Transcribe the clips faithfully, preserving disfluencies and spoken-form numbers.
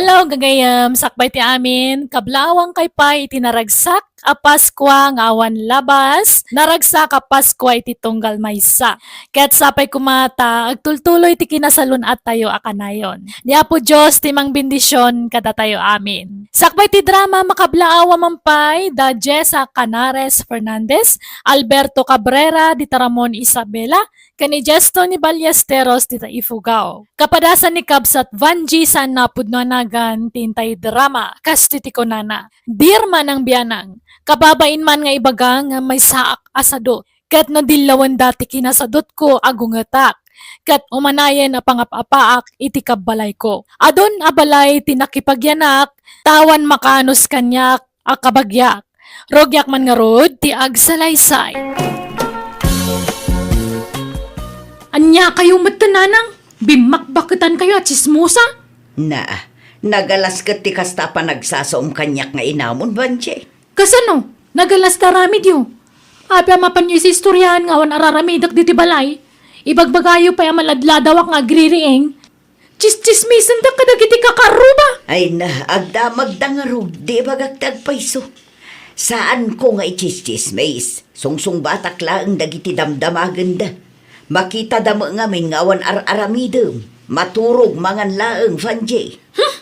Hello, gagayem, sakbay ti amin. Kablaawangkay pay iti naragsak a Paskua nga awan labas, naragsak a Paskua iti tunggal maysa. Ket sapay koma ta agtultuloy ti kinasalun-attayo a kanayon. Ni Apo Dios ti mangbendision kadatayo amin. Sakbay ti drama, makablaawa man pay da Jessa Canares Fernandez, Alberto Cabrera, dita Ramon Isabela, ken ni Jesto ni Ballesteros dita Ifugao. Kapadasan ni kabsat Vangie saan a pudno a nagan ti intay drama, kas ti kunana, "Dear Manang Bianang, kababain man nga ibaga nga maysaak a sadut, ket nadillawenda ti kinasadutko a gungetak, ket umanayen a pangap-apaak iti kabbalayko. Adun a balay ti nakipagyanak, ta awan makaanus kaniak a kabagiak. Rugiak man ngarud ti agsalaysay." Ania kayo met, nanang? Bimmakbaketan kayo a tsismosa? Na, nagalas ket ti kasta a panagsasaom kaniak nga inamon, Vangie. Kasano? Nagalas ta aramidyo? Apay a mapanyo isistoriaan nga awan araramidek ditoy balay? Ibagbagayo pay a maladladawak nga agririing? Tsistsismisendak kadagiti kakarruba. Ay na, agdamagda ngarud, di ibagak ti agpayso. Saanko nga itsistsismis. Sungsungbatak laeng dagiti damdamagenda. Makitada met ngamin nga awan ar-aramidem. Maturog, mangan laeng, Vangie. Hmm?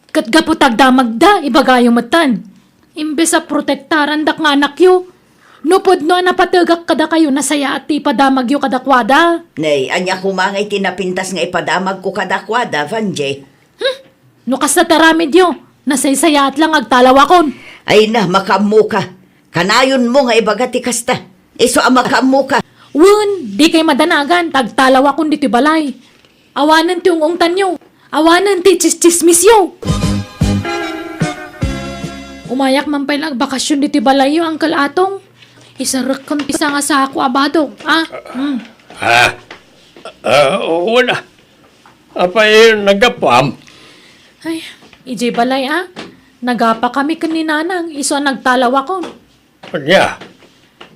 Ket gapu ta agdamagda, ibagayo metten. Imbes a protektarandak nga anakyo, no pudno a napategak kadakayo, nasayaat ti ipadamagyo kadakuada. Nay, ania koma nga iti napintas nga ipadamagko kadakuada, Vangie? Hmm? No kasta ti aramidyo, nasaysayaat la nga agtalawakon. Ay na, makaammoka. Kanayonmo nga ibaga ti kasta. Isu a makaammoka. Wen, dikay madanagan, ta agtalawakon ditoy balay. Awanen ti ung-ungtanyo. Awanen ti tsistsismisyo. Umayak man pay la agbakasyon ditoy balayyo, Uncle Atong. Isarekkon ti sangasako a badok, a? Hmm. Ah, ah, oo na. Apay, naggapuam? Ay, idiay balay, a? Nagapakami ken ni Nanang, isu a nagtalawakon. Ania?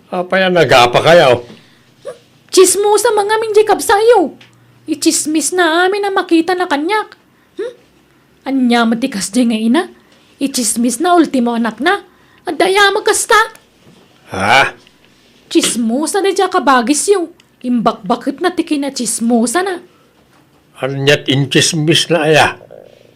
Apay a nagapakayo? Tsismosa man ngamin diay kabsatyo. Itsismisna amin a makitana kaniak. Hmm? Ania met ti kasdiay nga ina? Itsismisna ultimo anakna. Adda aya met kasta? Ha? Tsismosa daydiay a kabagisyo. Imbakbaketna ti kinatsismosana. Aniat intsismisna aya?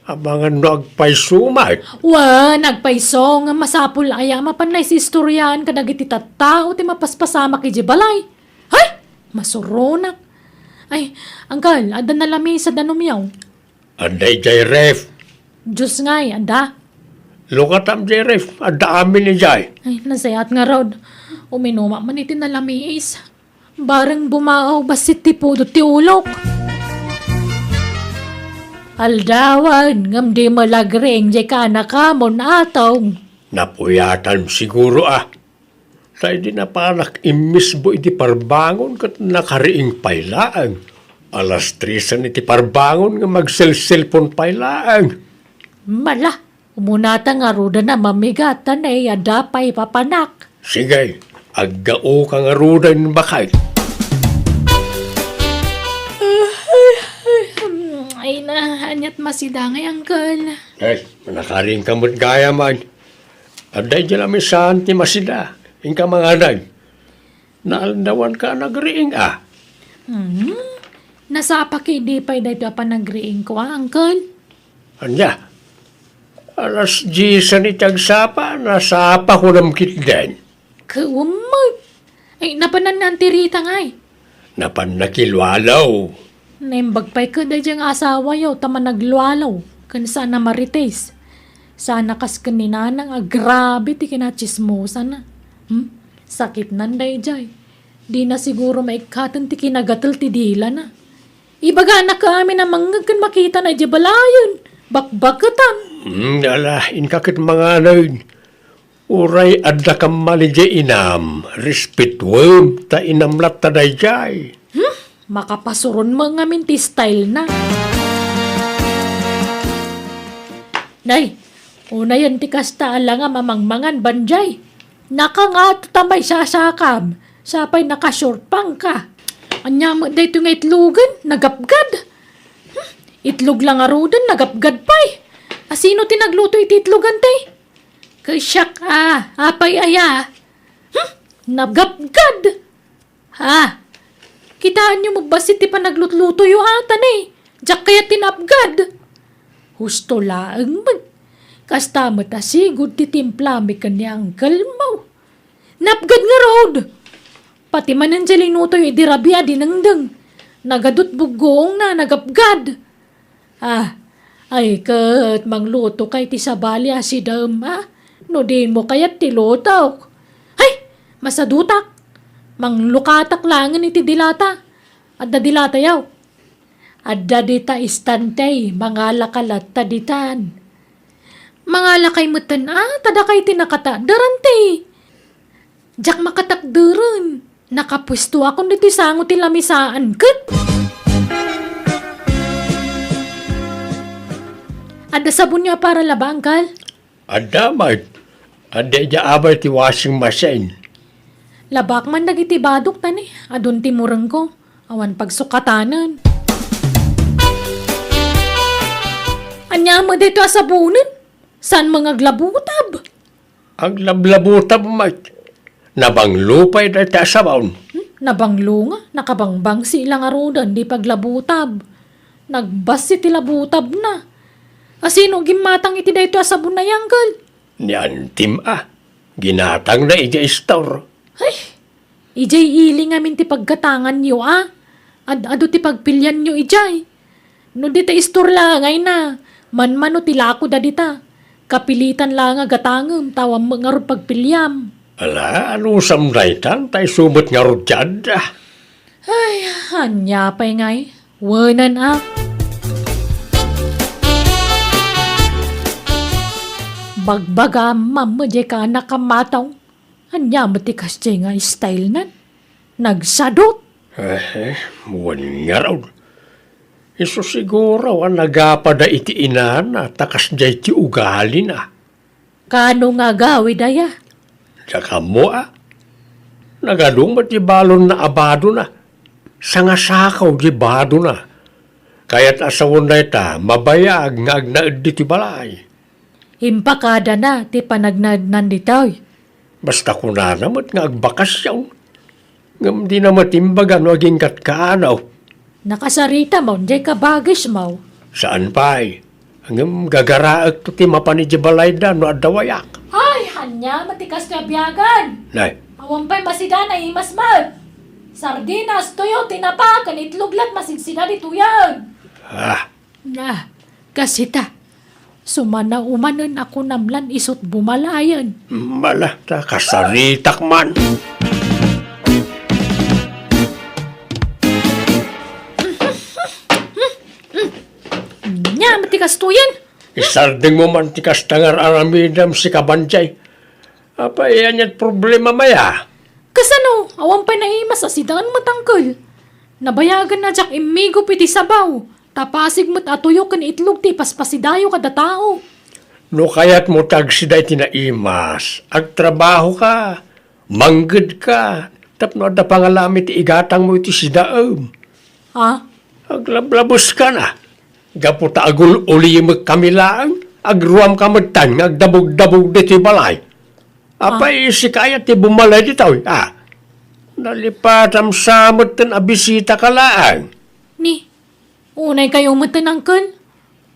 Amangan no agpayso met. Wen, agpayso, ngem masapul aya a mapanna isistoriaan kadagiti tattao ti mapaspasamak idiay balay? Hay! Masuronak. Ay, Uncle, adda nalamisa danumyo? Adda idiay ref. Juice ngay, adda? Lukatam diay ref, adda amin idiay. Ay, nasayaat ngarud. Uminumak man iti nalamiis. Bareng bumaaw bassit ti pudot ti ulok. Aldawen, ngem di met la agriing diay kaanakamon, Atong. Napuyatan siguro a. Ta idi napanak immisbo iti parbangon ket nakariing pay laeng. Alas tresen iti parbangon ngem agselselpon pay laeng. Mala, umunata ngaruden a mamigat, ta nay, adda pay papanak. Sige, aggaoka ngaruden, baket. Ay na, aniat masida ngay, Uncle? Ay, nakariingka met gayam. Adda idiay lamisaan ti masida, inka manganay. Naaldawanka a nagriing a? Hmm? Nasapa ketdi pay daytoy a panagriingko a, Uncle? Ania? Alas diesen iti agsapa, nasapa kunam ketdin. Kaammo. Ay, napanna ni Auntie Rita ngay? Napanna kilualo. Naimbag pay ket daydiay nga asawayo ta managlualo ken saan a marites. Saan a kas ken ni Nanang a grabe ti kinatsismosana. Hmm? Sakitnan daydiay. Dina siguro maikkaten ti kinagatel ti dilana. Ibagana ket amin a mangngeg ken makitana idiay balayen. Bakbaketan. Hmm, ala, inka ket manganay. Uray adda kammali diay inam, respetuem ta inam latta daydiay. Hmm? Makapasuron met ngamin ti style na. Nay, unayen ti kasta a langam a mangmangan, Vangie. Nakangato ta maisasakam, sapay nakasurpangka. Ania met daytoy nga itlogen, nagapgad? Hmm? Itlog la ngaruden, nagapgad pay. Asino ti nagluto iti itlogan, te? Ket siak a, apay aya? Hmm? Nagapgad! Ha? Kitaenyo met bassit ti panaglutlutoyo a, ta ne, diak kayat ti naapgad. Husto laeng met. Kasta met a sigud ti timplami ken ni uncle mo. Naapgad ngarud! Pati manen diay linutoyo idi rabii a dinengdeng. Nagadut buggoongna, nagapgad. Ah, ay ket manglutokay ti sabali a sidaem a, no dimo kayat ti lutok. Hay! Masadutak. Manglukatak laengen iti dilata. Adda dilatayo. Adda dita istante, mangalaka latta ditan. Mangalakay metten a, ta dakay ti nakatadaran ti. Diak makatakderen. Nakapuestoakon ditoy sango ti lamisaan ket. Adda sabonyo a para laba, Uncle? Adda met. Adda idiay abay ti washing machine. Labak man dagiti badok ta ne, adun ti murengko. Awan pagsukatanen. Ania met daytoy a sabonen? Saan nga aglabutab? Aglablabutab met. Nabanglo pay dayta a sabon. Hmm? Nabanglo nga, nakabangbangsi la ngaruden di paglabutab. Nagbassit ti labutabna. Asino gimmatang iti daytoy a sabon a yangkel? Ni antim a. Ginatangna idiay istor. Ay, idiay ili ngamin ti paggatanganyo a. Ad-adu ti pagpilianyo idiay. No dita istor la nga ina, manmano ti lako da dita. Kapilitan la nga gatangem, ta awan met ngarud pagpiliam. Ala, anusam daytan, ta isu met ngarud ti adda. Ay, ania pay ngay? Wenan a. Bagbagam, mamma, diay ka anak a matong. Ania met ti kasdiay nga style nan? Nagsadot? Eh, wen ngarud. Isu siguro a nagapada iti inana ta kasdiay ti ugalina. Kano nga agawid aya? Diak ammo a. Nagadu met ti balonna a badona. Sangasakaw ti badona. Kayat a sawen dayta, mabayag nga agnaed ditoy balay. Impakadana ti panagnaednan ditoy. Basta kunana met nga agbakasyon. Ngem dina met imbaga no agingga't kaano. Nakasaritam diay kabagismo. Saan pay. Ngem gagaraekto ti mapan idiay balayda no adda wayak. Ay, ania met ti kastoy a biagen? Nay. Awan pay masida, naimas met. Sardinas, tuyo, tinapa, ken itlog la't masigsida ditoyen. Ah, Na, kasita. Sumana umanen a kunam lan isut' bumalayen. Mala, ta kasaritak man. Ania met ti kastoyen? Isardengmo man ti kasta nga ar-aramidem, sika Banjay. Apay, ania't problemam aya? Kasano? Awan pay naimas a sidaen met, angkel. Nabayagen a diak immigup iti sabaw, ta pasig met a tuyo ken itlog ti ipaspasidayo kada tao. No kayatmo ti agsida iti naimas, agtrabahoka, manggedka, tapno adda pangalami ti igatangmo iti sidaem. Ha? Aglablabuskana. Gapu ta agul-ulimekami laeng, agruamka metten nga agdabugdabug ditoy balay. Apay, sika aya ti bumalay ditoy, a? Nalipatam sa metten a bisitaka laeng. Ni, unay kayo metten, angkel.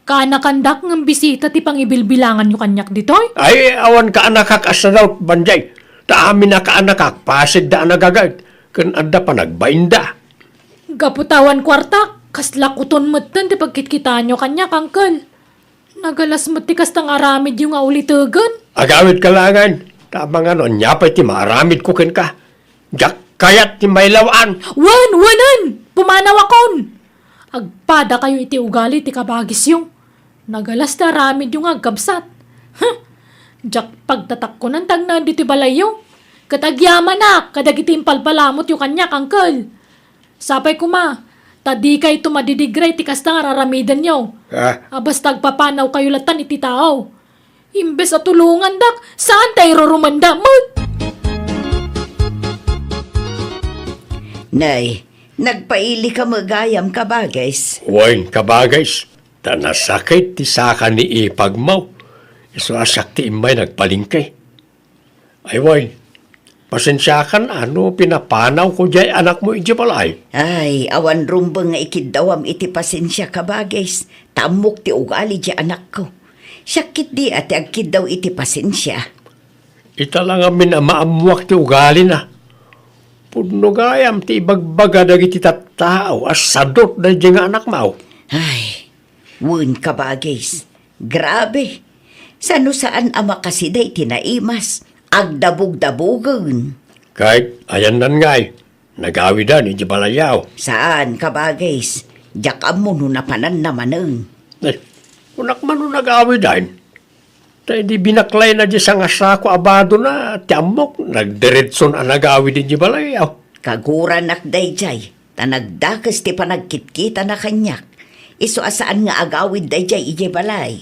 Kaanakandak ngem bisita ti pangibilbilanganyo kaniak ditoy? Ay, awan kaanakak a sadot, Banjay. Ta amin a kaanakak, pasigda a nagaget, ken adda panagbainda. Gapu ta awan kuartak, kasla kuton metten ti pagkitkitaanyo kaniak, angkel. Nagalas met ti kasta nga aramidyo nga ulitegen. Agawidka laengen, ta amangan no ania pay ti maaramidko kenka. Diak kayat ti mailaw-an. Wen, wenen! Pumanawakon! Agpadakayo iti ugali ti kabagisyo. Nagalas ti aramidyo nga agkabsat. Huh! Diak pagtatakkonan ti agnaed ditoy balayyo. Ket agyamanak kadagiti impalpalamutyo kaniak, angkel. Sapay koma, ta dikayto madidigra iti kasta nga ar-aramidenyo. Ah. A basta agpapanawkayo lattan iti tao. Imbes a tulongandak, saan ta irurumanda met. Nay, nagpailika met gayam, kabagis. Wen, kabagis. Ta nasakit ti saka ni ipagmo, isu a siak ti immay nagpalengke. Ay, wen, pasensiakan a no pinapanawko diay anakmo idiay balay. Ay, awan rumbeng nga ikiddawam iti pasensia, kabagis, ta ammok ti ugali diay anakko. Siak ketdi a ti agkiddaw iti pasensia. Ita la ngamin a maammoak ti ugalina. Pudno gayam ti ibagbaga dagiti tattao a sadut daydiay nga anakmo. Ay, wen, kabagis. Grabe. Saan no saan a makasida iti naimas, agdabugdabugen. Ket ayanna ngay, nagawidan idiay balayyo. Saan, kabagis. Diak ammo no napananna manen. Eh, kunak man no nagawidan. Ta idi binaklayna diay sangasako a badona, ti ammok, nagdiretson a nagawid idiay balayyo. Kaguranak daydiay, ta nagdakes ti panagkitkitana kaniak. Isu a saan nga agawid daydiay idiay balay.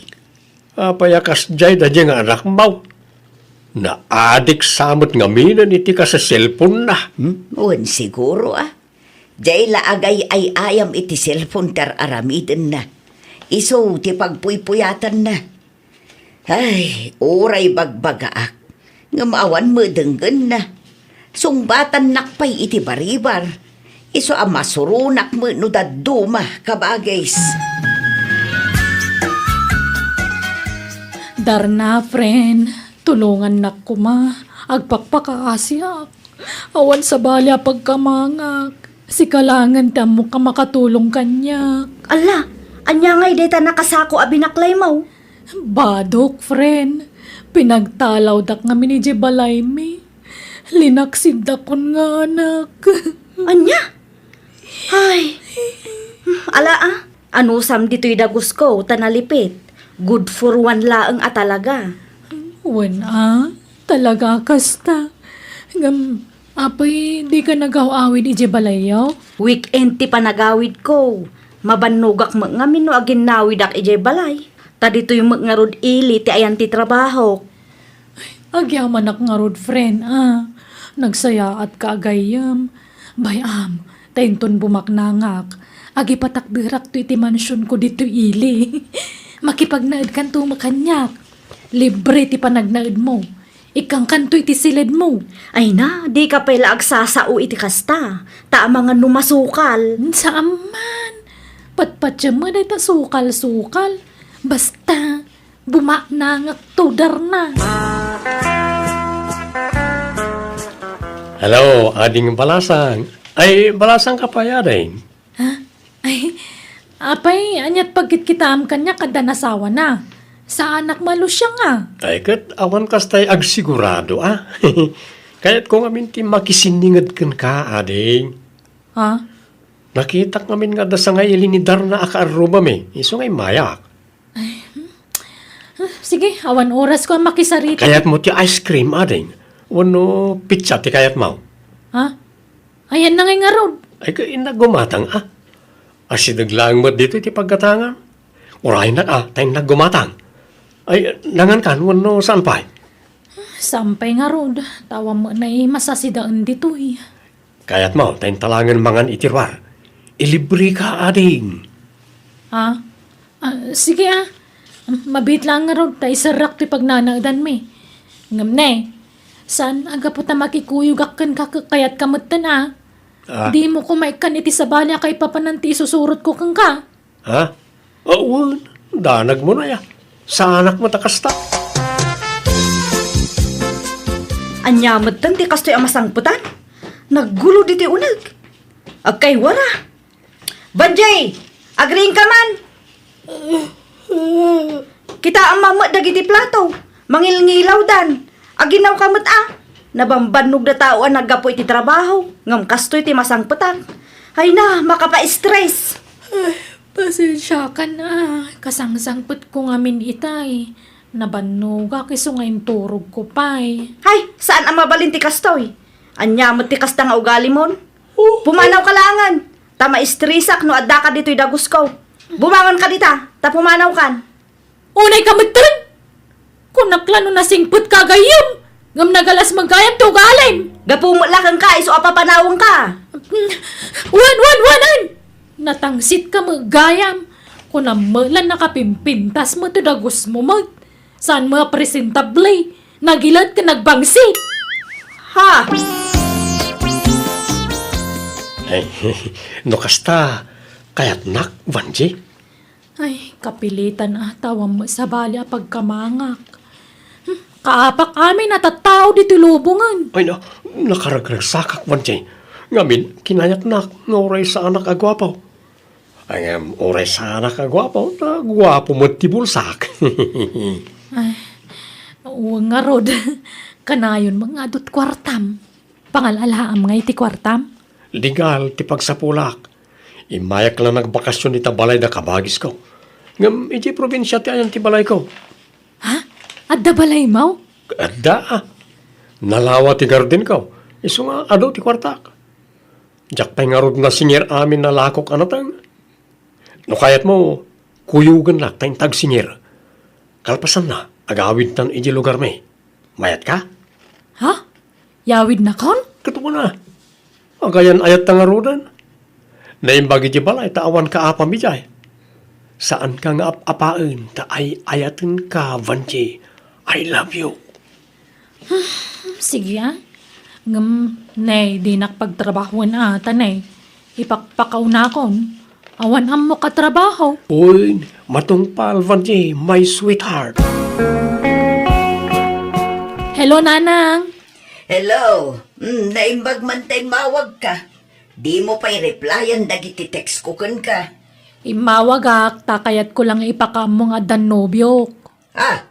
Apay a kasdiay daydiay nga anakmo? Naadik sa met ngaminen iti kaseselponna. Hmm? Wen, siguro, a. Diay la agay-ay-ayam iti selpon ti ar-aramidenna. Isu ti pagpuypuyatanna. Ay, uray bagbagaak, ngem awan met denggenna. Sungbatannak pay iti baribar. Isu a masuronak met no dadduma, kabagis. Darna, friend, tulongannak koma. Agpakpakaasiak. Awan sabali a pagkamangak. Sika laengen ti ammok a makatulong kaniak. Alla, ania ngay dayta nakasako a binaklaymo? Badok, friend. Pinagtalawdak ngamin idiay balaymi. Linaksidakon nga anak. Ania? Ay. Ala, a. Anusam ditoy dagusko ta nalipit. Good for one laeng a talaga. Wen a, talaga a kasta. Ngem, apay, dika nagaw-awid idiay balayyo? Weekend ti panagawidko. Mabannogak met ngamin no aginnawidak idiay balay. Ta ditoy met ngarud ili ti ayan ti trabahok. Agyamanak ngarud, friend, a. Nagsayaatka a gayyem. Bay-am, ta inton bumaknangak, agipatakderakto iti mansionko ditoy ili. Makipagnaedkanto met kaniak. Libre ti panagnaedmo. Ikkankanto iti siledmo. Ay na, dika pay la agsasao iti kasta. Ta amangan no masukal. Saan man. Patpatiem met dayta sukal-sukal. Basta, bumaknangakto, Darna. Hello, Ading Balasang. Ay, balasang ka pay, Ading? Ha? Ay, apay, aniat pagkitkitaam kaniak adda nasawana? Saanak malusiang a. Ay, ket awan kastay agsigurado, a. Kayatko ngamin ti makisinninged kenka, Ading. Ha? Nakitak ngamin nga adda sangay ili ni Darna a kaarrubami, isu nga immayak. Ay, hmm. Ah, sige, awan orasko a makisarita. Kayatmo ti ice cream, Ading? Wenno pizza ti kayatmo? Ha? Ayanna ngay ngarud. Ay, ka, innak gumatang, a. Asideg laeng met ditoy ti paggatangan. Uraynak, a, ta innak gumatang. Ay, nangankan, wenno saan pay? Saan pay ngarud, ta awan met naimas a sidaen ditoy. Kayatmo, ta inta laengen mangan iti ruar. Ilibreka, Ading. Ha? Ah, sige, a. Mabiit laeng ngarud, ta iserrak ti pagnanaedanmi. Ngem ne, saan a gapu ta makikuyogak kenka ket kayatka metten, a. Ah. Dimo koma ikkan iti sabali a kaipapanan ti isusurotko kenka. Ha? Awan, danagmo na ya. Saanak met a kasta. Ania metten ti kastoy a masangpetan? Naggulo ditoy uneg. Agkaywara. Banjay! Agriingka man! Kitaem met dagiti plato. Mangilngilawdan. Aginnawka met a. Nabambannog da tao a naggapu iti trabaho. Ngem kastoy ti masangpetak. Ay na, makapa-stress. Pasensiakan a, kasangsangpetko ngamin itay. Nabannogak isu nga inturogko pay. Hay, saan a mabalin ti kastoy. Ania met ti kasta nga ugalimon? Oh. Pumanawka laengen, ta maistresak no addaka ditoy dagusko. Bumangonka dita, ta pumanawkan. Unayka metten? Kunak la no nasingpetka a gayyem, ngem nagalas met gayam ti ugalim. Gapu met la kenka, isu a papanawenka. Wen, wen, wen, wen! Natangsitka met gayam. Kunam met la nakapimpintas met ti dagusmo met. Saan mo a presentable? Nagilat ken nagbangsit. Ha? Ay, no kasta, kayatnak, Vanji? Ay, kapilitan a tawam met sabali a pagkamangak. Hmm, kaapak amin a tattao ditoy lubongen. Ay, na, nakaragragsakak, Vanji. Ngamin, kinayatnak nga uray saanak a guapo. Ay, ngem, uray saanak a guapo, ta guapo met ti bulsak. Ay, wen ngarud, kanayon met nga adu ti kuartam. Pangal-alaam ngay ti kuartam? Legal ti pagsapulak. Immayak la nagbakasyon ita balay da kabagisko. Ngem, iti probinsia ti ayan ti balayko. Ha? Adda balaymo? Adda, a. Nalawa ti gardenko. Isu nga adu ti kuartak. Diak pay ngarud nasingir amin a lakok a nateng. No kayatmo, kuyogennak ta inta agsingir. Kalpasanna, agawidtan idiay lugarmi. Mayatka? Ha? Yawidnakon? Ket wen a. Agayan-ayatta ngaruden. Naimbag idiay balay ta awan kaapam idiay. Saanka nga ap-apaen ta ay-ayatenka, Vanji. I love you. Sige, a. Ngem, ne, dinak pagtrabahoen a, ta ne, ipakpakaunakon. Awan ammok a trabaho. Uy, matungpal, Vanji, my sweetheart. Hello, Nanang. Hello. Mm, naimbag man ta immawagka. Dimo pay replyan dagiti text ko kenka. Immawagak, ta kayatko lang ipakaammo nga addan nobiok. Ah,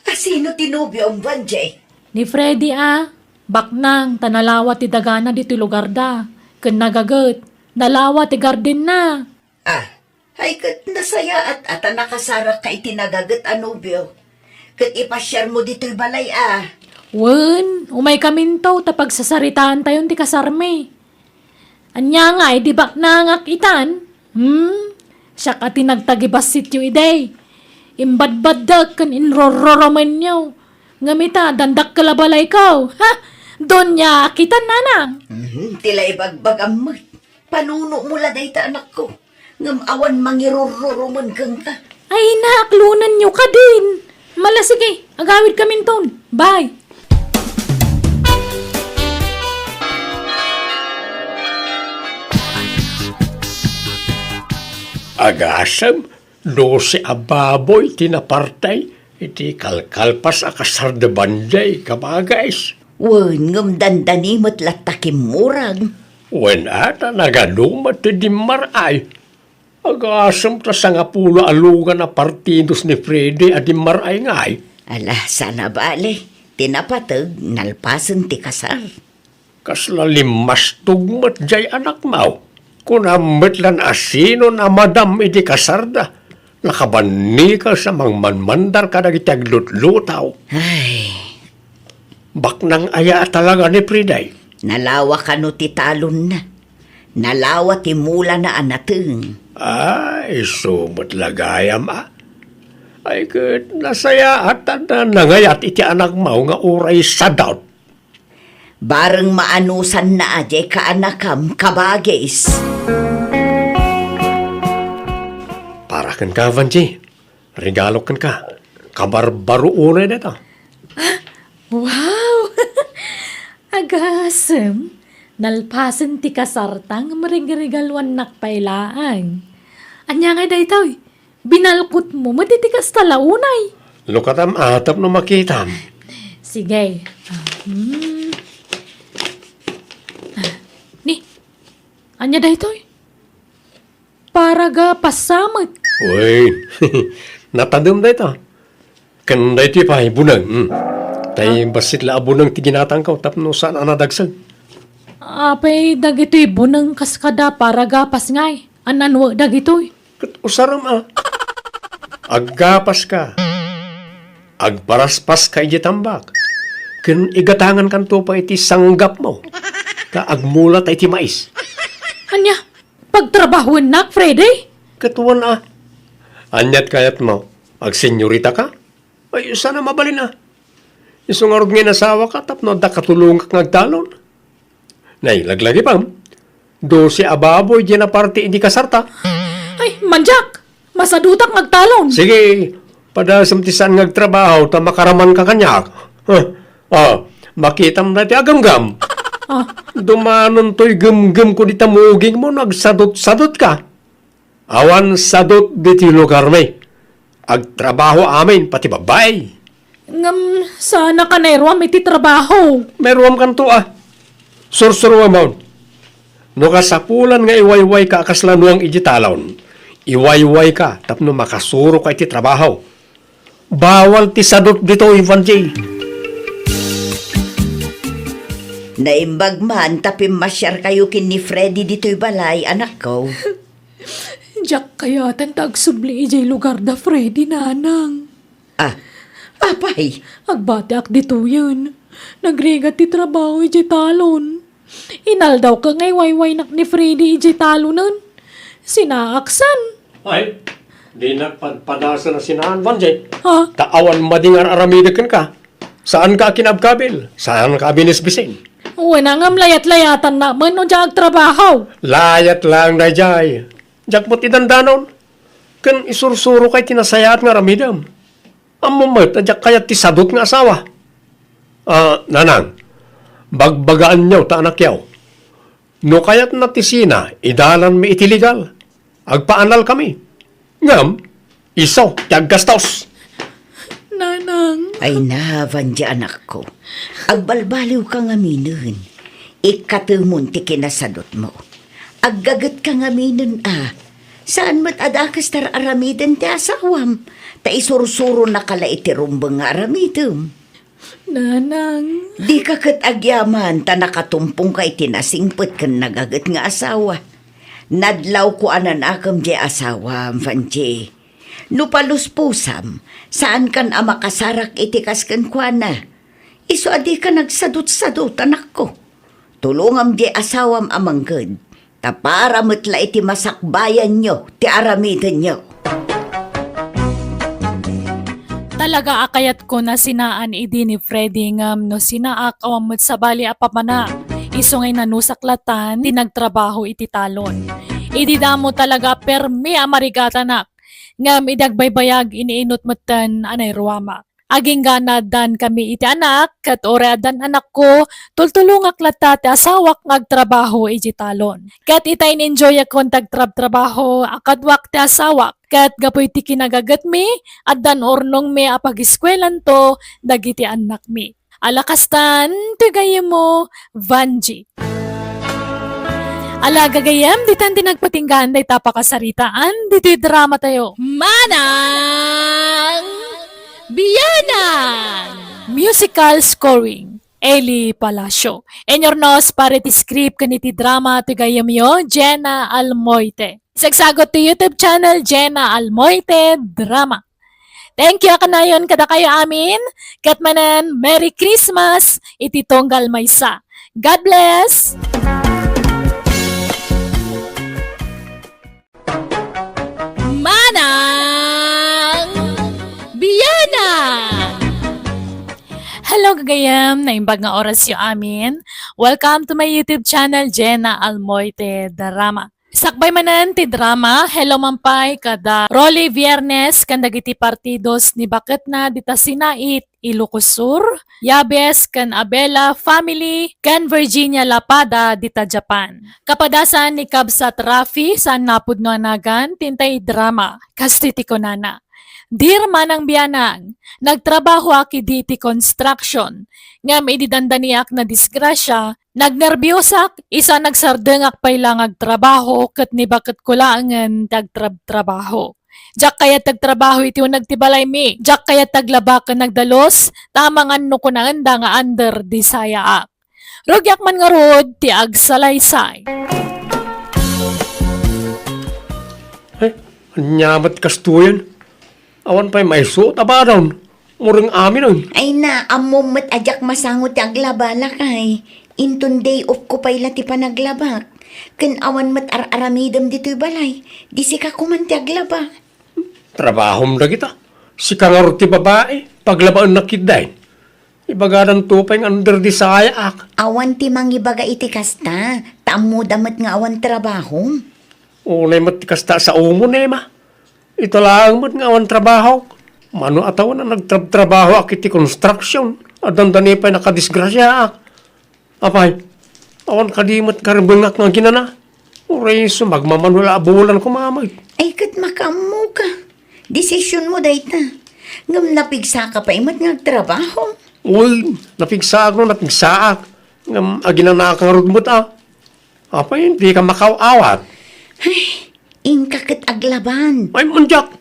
a, sino ti nobiom, Vanji? Ni Freddy a, baknang, ta nalawa ti dagana ditoy lugarda. Ken nagaget, nalawa ti gardenna. Ah, ay ket nasayaat a ta nakasarakka iti nagaget a nobio. Ket ipasiarmo ditoy balay a. Wen, umaykaminto ta pagsasaritaantayon ti kasarmi. Ania ngay, di baknangak itan? Hmm? Siak a ti nagtagibassityo idi. Imbadbaddek ken inrorroromenyo. Ngem ita, dandakkel a balayko. Ha? Donya, kitan, Nanang? Mhm, ti la ibagbagam met. Panunomo la dayta, anakko. Ngem awan mangirurrurumen kenka. Ay, naaklonenyo kadin. Mala, sige, agawidkaminton. Bye. Agasem, dose a baboy ti naparti iti kalkalpas a kasar da Vanji, kabagis. Wen, ngem dandani met latta kimmurag. Wen a, ta nagadu met ti dimmar-ay. Agasem ta sangapulo a lugan a partidos ni Freddy a dimmar-ay ngay. Ala, saan a bale, ti napateg, nalpasen ti kasar. Kasla limmastog met jay anakmo. Kunam met lan a sinon a madam iti kasarda. Nakabannikes a mangmanmandar kadagiti aglutlutaw. Ay. Baknang aya a talaga ni Freddy? Nalawa kano ti talonna. Nalawa ti mulana a nateng. Ay, isu met la gayam a. Ay, ket nasayaat a nangayat iti anakmo nga uray sadaut. Bareng maanusanna a diay kaanakam, kabagis. Para kenka, Vanji. Regalo kenka. Kabarbaro unay dayta. Wow! Agasem, nalpasen ti kasarta ngem regregaluannak pay laeng. Ania ngay daytoy? Binalkotmo met iti kasta la unay. Lukatam a tapno makitam. Sige. Ah, hmm. Ah, ni, ania daytoy? Para gapas sa met. Uy, natadem dayta. Ken daytoy pay, buneng. Hmm. Tay Ah. bassit la a buneng ti ginatangko tapno saan a nadagsag. Apay dagitoy buneng kas kada para gapas ngay? An-anwe dagitoy? Ket usarem a. Aggapaska. Agparaspaska idiay tambak. Ken igatangankanto pay iti sanggapmo. Ta agmula ta iti mais. Ania? Pagtrabahoennak, Freddy? Ket wen a. Aniat kayatmo? Agsenyorita ka? Ay, saan a mabalin a. Isu ngarud nga inasawaka tapno adda katulongak nga agtalon. Nay, laglagipem. Dose a baboy diay naparti idi kasarta. Ay, mandiak! Masadutak nga agtalon. Sige, padasem ti saan nga agtrabaho ta makaramanka kaniak. Huh? Ah, makitam daytoy a gamgam. Ah. Dumanontoy gemgemko dita mugingmo no agsadutsadutka. Awan sadut ditoy lugarmi. Agtrabaho amin, pati babbai. Ngem, saan a ka nairuam iti trabaho? Mairuamkanto a. Sursuruamon. No kasapulan nga iwaywayka a kasla nuang idiay talon, iwaywayka tapno makasuroka iti trabaho. Bawal ti sadut ditoy, Vanji. Naimbag man ta pimmasiarkayo ken ni Freddy ditoy balay, anakko. Diak kayatan ta agsubli idiay lugar da Freddy, nanang. Ah, apay? Agbatiak ditoyen. Nagrigat ti trabaho idiay talon. Inaldawka nga iwaywaynak ni Freddy idiay talonen. Sinaaksan. Ay, dinak padpadasen a sinaan, Vanji. Ha? Ta awan madi nga ar-aramidek kenka. Saanka a kinabkabil, saanka a binisbisin. Wen, ngem layat-layatannak met no diak agtrabaho. Layat laeng daydiay. Diak met idandanon. Ken isursuroka iti nasayaat nga aramidem. Ammom met a diak kayat ti sadut nga asawa. Ah, nanang, bagbagaanyo ta anakyo. No kayatna ti sina, idalanmi iti legal. Agpaanal kami. Ngem, isu ti aggastos. Nanang. Ay na, Vanji, anakko. Agbalbaliwka ngaminen. Ikkatemon ti kinasadutmo. Aggagetka ngaminen a. Saan met a dakes ti ar-aramiden ti asawam. Ta isursuronaka la iti rumbeng nga aramidem. Nanang. Dika ket agyaman ta nakatumpongka iti nasingpet ken nagaget nga asawa. Nadlawko a nanakem diay asawam, Vanji. No paluspusam, saankan a makasarak iti kas kenkuana. Isu a dika nagsadutsadut, anakko. Tulongam diay asawam a mangged. Ta para met la iti masakbayanyo ti aramidenyo. Talaga a kayatko a sinaan idi ni Freddy ngem no sinaak awan met sabali a papanak. Isu nga inanusak latan ti nagtrabaho iti talon. Idi damo talaga permi a marigatanak. Ngem idi agbaybayag, iniinut metten a nairuamak. Agingga nga addan kami iti anak, ket uray addan anakko, tultulongak latta ti asawak nga agtrabaho idiay talon. Ket ita in-enjoyakon ti agtrabtrabaho a kaduak ti asawak, ket gapu iti kinagagetmi, addan urnongmi a pagiskuelanto dagiti annakmi. Ala kastan, ti gayyemmo, Vanji. Ala gagayyem, ditan ti nagpatinggaan dayta pakasaritaan, ditoy drama tayo. Manang Bianang! Musical scoring, Eli Palacio. Inurnos para iti script ken iti drama ti gayyemyo, Jenna Almoite. Sagsagut ti YouTube channel, Jenna Almoite Drama. Thank you a kanayon kadakayo amin, ket manen, Merry Christmas iti tunggal maysa. God bless! Manang Bianang! Hello, gagayam! Naimbag nga orasyo amin. Welcome to my YouTube channel, Jenna Almoite Drama. Sakbay manen ti drama, hello man pay kada Rolly Viernes ken dagiti partidos ni baketna dita Sinait, Ilocos Sur, Yabes ken Abela family, ken Virginia Lapada dita Japan. Kapadasan ni Kabsat Rafi, saan napudno a nagan, ti intay drama, kastoy ti kunana. Dear Manang Bianang, nagtrabahoak idi ti construction, ngem idi dandaniak nadisgrasya, nagnerbiosak, isu a nagsardengak pay la nga agtrabaho ket ni baketko laengen ti agtrabtrabaho. Diak kayat ti agtrabaho iti uneg ti balaymi, diak kayat ti aglaba ken agdalus, ta amangan no kunaenda nga under desayaak. Rugiak man ngarud ti agsalaysay. Ay, ania met kastoyen? Awan pay maisuot a badon. Mureng aminen. Ay na, ammom met a diak masango ti aglaba, lakay. Inton day off ko pay la ti panaglabak. Ken awan met ar-aramidem ditoy balay. Di sika koman ti aglaba. Trabahom dagita. Sika ngarud ti babai, paglabaennak ketdin. Ibagadanto pay nga under desayaak. Awan ti mangibaga iti kasta, ta ammoda met nga awan trabahom. Unay met ti kasta a saomon, Emma. Ita laeng met nga awan trabahok. Mano a tawen a nagtrabtrabahoak iti construction. Addan dani pay nakadisgrasiaak. Apay, awan kadi met karibengak nga aginana? Uray isu magmamano la a bulan koma met. Ay, ket makaammoka. Desisionmo dayta. Ngem napigsaka pay met nga agtrabaho. Uy, napigsaak no napigsaak. Ngem aginanaak ngarud met a. Apay, dika makaaw-awat? Ay, inka ket aglaban. Ay, mandiak.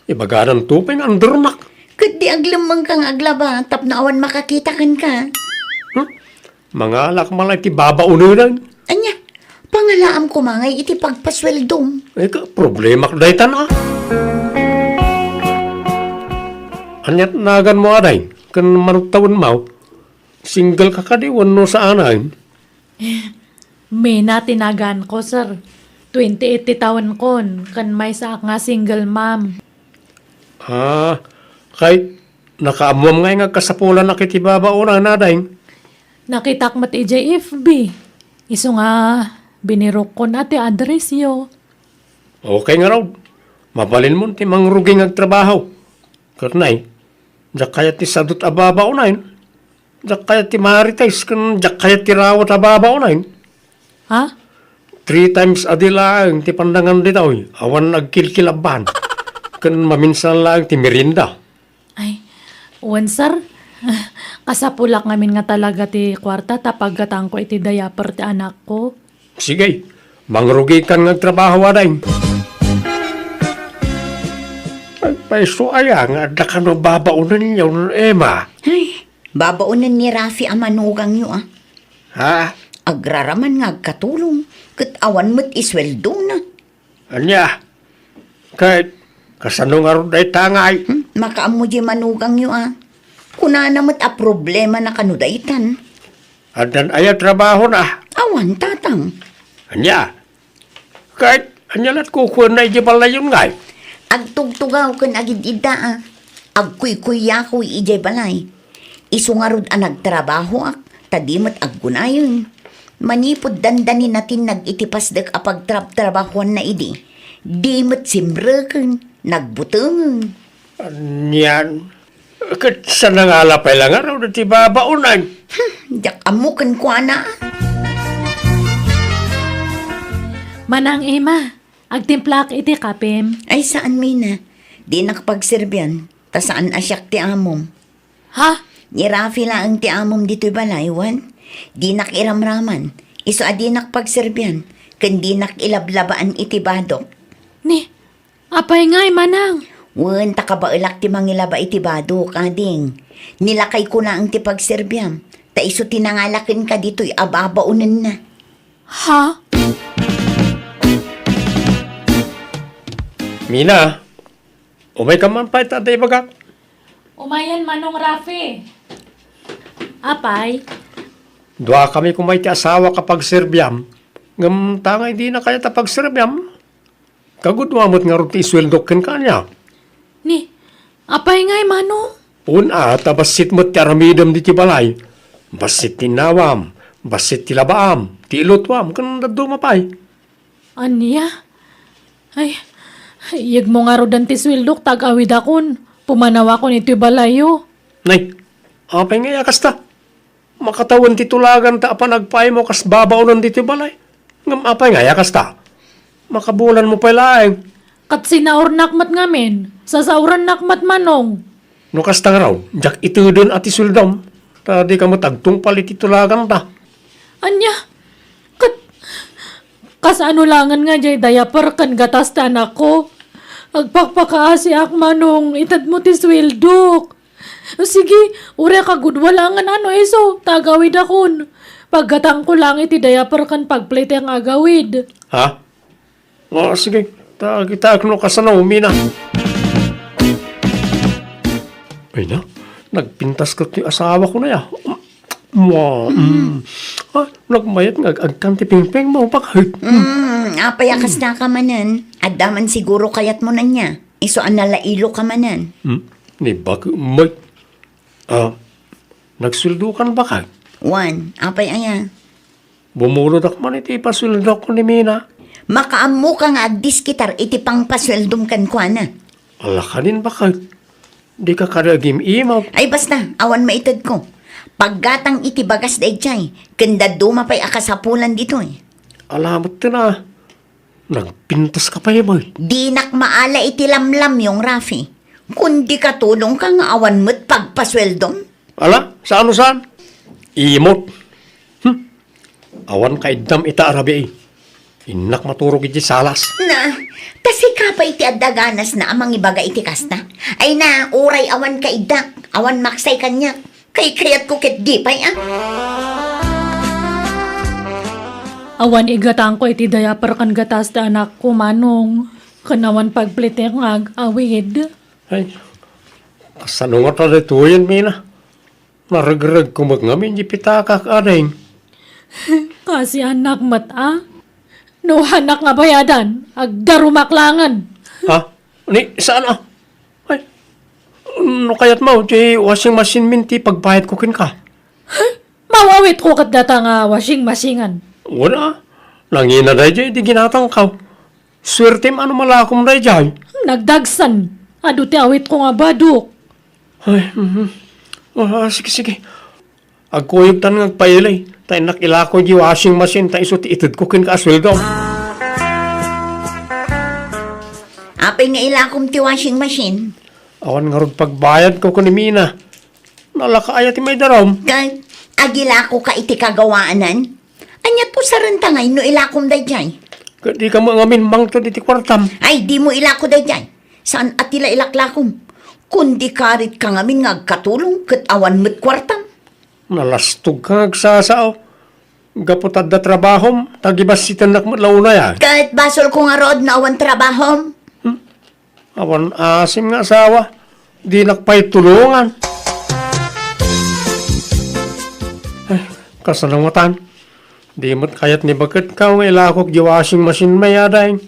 Ibaganan to pay nga undernak. Ket di aglemmengka nga aglaba tapno awan makakita kenka. Hmm? Mangalak man la iti babaonen. Ania, pangalaam koma ngay iti pagpasueldom. Ay, ka, problemak daytan a. Aniat naganmo, aday, ken manuktawen maw? Single ka kadi wenno saanen? Mina ti naganko, sir. Twenty-eight ti tawenkon, ken maysaak nga single mom. Ah, kay, nakaammoam ngay nga agkasapulanak iti babaonen, aday? Nakitak met idiay F B. Isu nga, binirukkon a ti addressyo. Okay ngarud. Mabalinmon ti mangrugi nga agtrabaho. Ket nay, diak kayat ti sadut a babaonen. Diak kayat ti marites ken diak kayat ti rawat a babaonen. Ha? Three times a day laeng ti pandangan ditoy, awan agkilkilabban. Ken maminsan laeng ti merienda. Ay, wen, sir. Kasapulak ngamin nga talaga ti kuarta ta paggatangko iti diaper ti anakko. Sige, mangrugikan nga agtrabaho, aday. Ay, payso aya nga adda kano babaonenyo, Emma? Ay, babaonen ni Rafi a manugangyo, a. Ha? Agraraman nga agkatulong, ket awan met isueldona. Ania? Ket kasano ngarud dayta ngay? Hmm? Makaammo diay manugangyo, a. Kunana met a problemana kano daytan. Addan aya trabahona? Awan, tatang. Ania? Ket ania lat kukuenna idiay balayyon ngay? Agtugtugaw ken agid-idda, a. Agkuykuykuyakoy idiay balay. Isu ngarud a nagtrabahoak, ta di met aggunayen. Manipud dandani natinnag iti pasdek a pagtrabtrabahoanna idi, di met simreken, nagbutengen. Anian? Ket sanangala pay la ngarud ti babaonen. Hmm, diak ammo kenkuana. Manang Emma, agtimplaak iti kapem. Ay, saan, Mina. Dinak pagserbian, ta saan a siak ti amom. Ha? Ni Rafi laeng ti amom ditoy balay, wen? Dinak iramraman. Isu a dinak pagserbian, ken dinak ilablabaan iti badok. Ni, apay ngay, manang? Wen, ta kabaelak ti mangilaba iti badok, ading. Ni lakayko laeng ti pagserbiam, ta isu ti nangala kenka ditoy a babaonenna. Ha? Mina, umayka man pay ta adda ibagak. Umayen, Manong Rafi. Apay? Duakami koma iti asawak a pagserbiam. Ngem ta ngay dina kayat a pagserbiam? Kagudoam met ngarud ti isueldok kenka, ania? Ni, apay ngay, Manong? Wen a, ta bassit met ti aramidem ditoy balay. Bassit ti innawam, bassit ti labaam, ti ilutoam, ken dadduma pay. Ania? Ay, iyegmo ngaruden ti sueldok ta agawidakon. Pumanawakon itoy balayyo. Nay, apay ngay a kasta? Makatawen ti tulaganta a panagpaaymo kas babaonen ditoy balay. Ngem apay ngay a kasta? Makabulanmo pay laeng. Ket sinaurnak met ngamin, sasaorennak met, Manong. No kasta ngarud, diak iteden a ti sueldom, ta dika met agtungpal iti tulaganta. Ania? Ket kasano laengen nga diay diaper ken gatas ti anakko? Agpakpakaasiak, Manong, itedmo ti sueldok. Sige, uray kagudua laengen a no isu, ta agawidakon. Paggatangko laeng iti diaper ken pagplite nga agawid. Ha? O, sige. Ta, kitaek no kasano, Mina. Ay na, nagpintas ket ti asawako na ya. Mua, mm. Ah, nagmayat nga ag-agkan ti pingpingmo, bakit? Mm, apay a kasta ka manen? Adda man siguro kayatmo ania. Isu a nalailoka manen. Hmm? Ni bakit, may? Ah, nagsueldokan bakit? Wen, apay aya? Bumulodak man iti ipasueldok ni Mina. Makaammoka nga agdiskitar iti pangpasueldom kenkuana. Ala kanin baket. Dika kadi agim-imaw. Ay, basta, awan maitedko. Paggatang iti bagas daydiay, ken dadduma pay a kasapulan ditoy. Ala met ten a. Nagpintas ka pay met. Dinak maala iti lamlamyong, Rafi. Kundi katulong ka nga awan met pagpasueldom. Ala, saan no saan? Imot. Hmm. Awan kaiddam ita a rabii. Innak maturog iti salas. Na, ta sika pay ti adda ganasna a mangibaga iti kasta. Ay na, uray awan kaiddak, awan maksay kaniak. Kaykayatko ket di pay a. Awan igatangko iti diaper ken gatas ti anakko, Manong. Ken awan pagplitek nga ag-awid. Ay, kasano ngata daytoyen, Mina? Naregregko met ngamin di pitakak, ading. Kasiannak met a? No hanak nga bayadan, agdarumak langen. Ha? Ni, saan a? Ay, no kayatmo, ti washing machine min ti pagbayadko kenka. Mawawitko ket data nga washing machine-an. Wala. Nangina daydiay di ginatangkaw. Suertem a no malakom daydiay. Nagdagsen. Adu ti awitko nga badok. Ay, mhm. Ah, sige, sige. Agkuyogtan nga agpailay. Ta innak ilako di washing machine ta isu ti itedko kenka a sueldo. Apay nga ilakom ti washing machine? Awan ngarud pagbayadko ken ni Mina. Nalaka aya ti maidarum? Ket agilakoka iti kagawaanan? Ania pusarenta ngay no ilakom daydiay? Ket dika met ngamin mangted iti kuartam. Ay, dimo ilako daydiay. Saan a ti la ilaklakom. Kundi karitka ngamin nga agkatulong ket awan met kuartam. Nalastogka nga agsasao. Gapu ta adda trabahom, ta gibassitennak met la unay a. Ket basolko ngarud no awan trabahom. Hmm? Awan asim nga asawa, dinak pay tulongan. Ay, kasano ngatan? Di met kayat ni baketko nga ilakok di washing machine-mi, ading.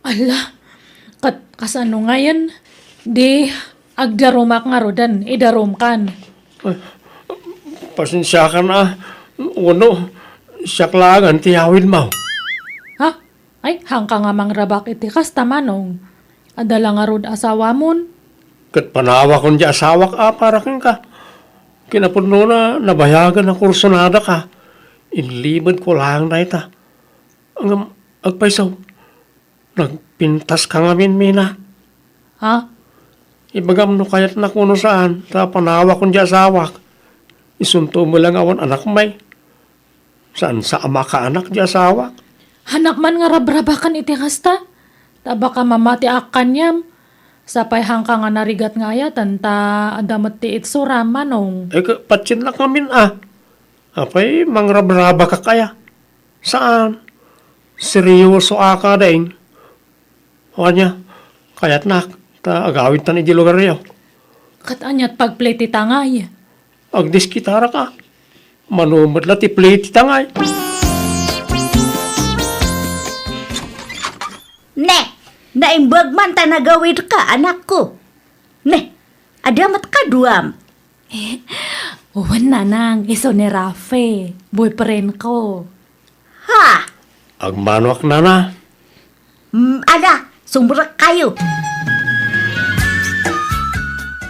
Ala, ket kasano ngayen? Di agdarumak ngaruden, idarumkan. Ay, pasensiakan a, wenno, siak laengen ti awidmo. Ha? Ay, haanka nga mangrabak iti kasta, Manong. Adda la ngarud asawamon? Ket panawakon di asawak a para kenka. Kinapudnona, nabayagen a kursunadaka. Inlibedko laeng dayta. Ngem, agpayso, nagpintaska ngamin, Mina. Ha? Ibagam no kayatnak wenno saan, ta panawakon di asawak. Isunto met la nga awan anakmi. Saan sa a makaanak di asawak? Hanak man nga rabrabakan iti kasta. Ta baka mamatiak kaniam. Sapay haanka nga narigat nga ayaten ta adda met ti itsuram, Manong. Eh, ka-, patiennak ngamin a. Apay, mangrabrabakak aya? Saan. Seryosoak, ading. O ania, kayatnak, ta agawidtan iti lugaryo. Ket aniat pagplay ti tangay? Agdiskitarak a. Mano met la ti play ti tangay. Ne, naimbag man ta nagawidka, anakko. Ne, adda met kaduam. Eh, wen, nanang, isu ni Rafe, boyfriendko. Ha? Agmanoak, nana. Mm, ala, sumrekkayo.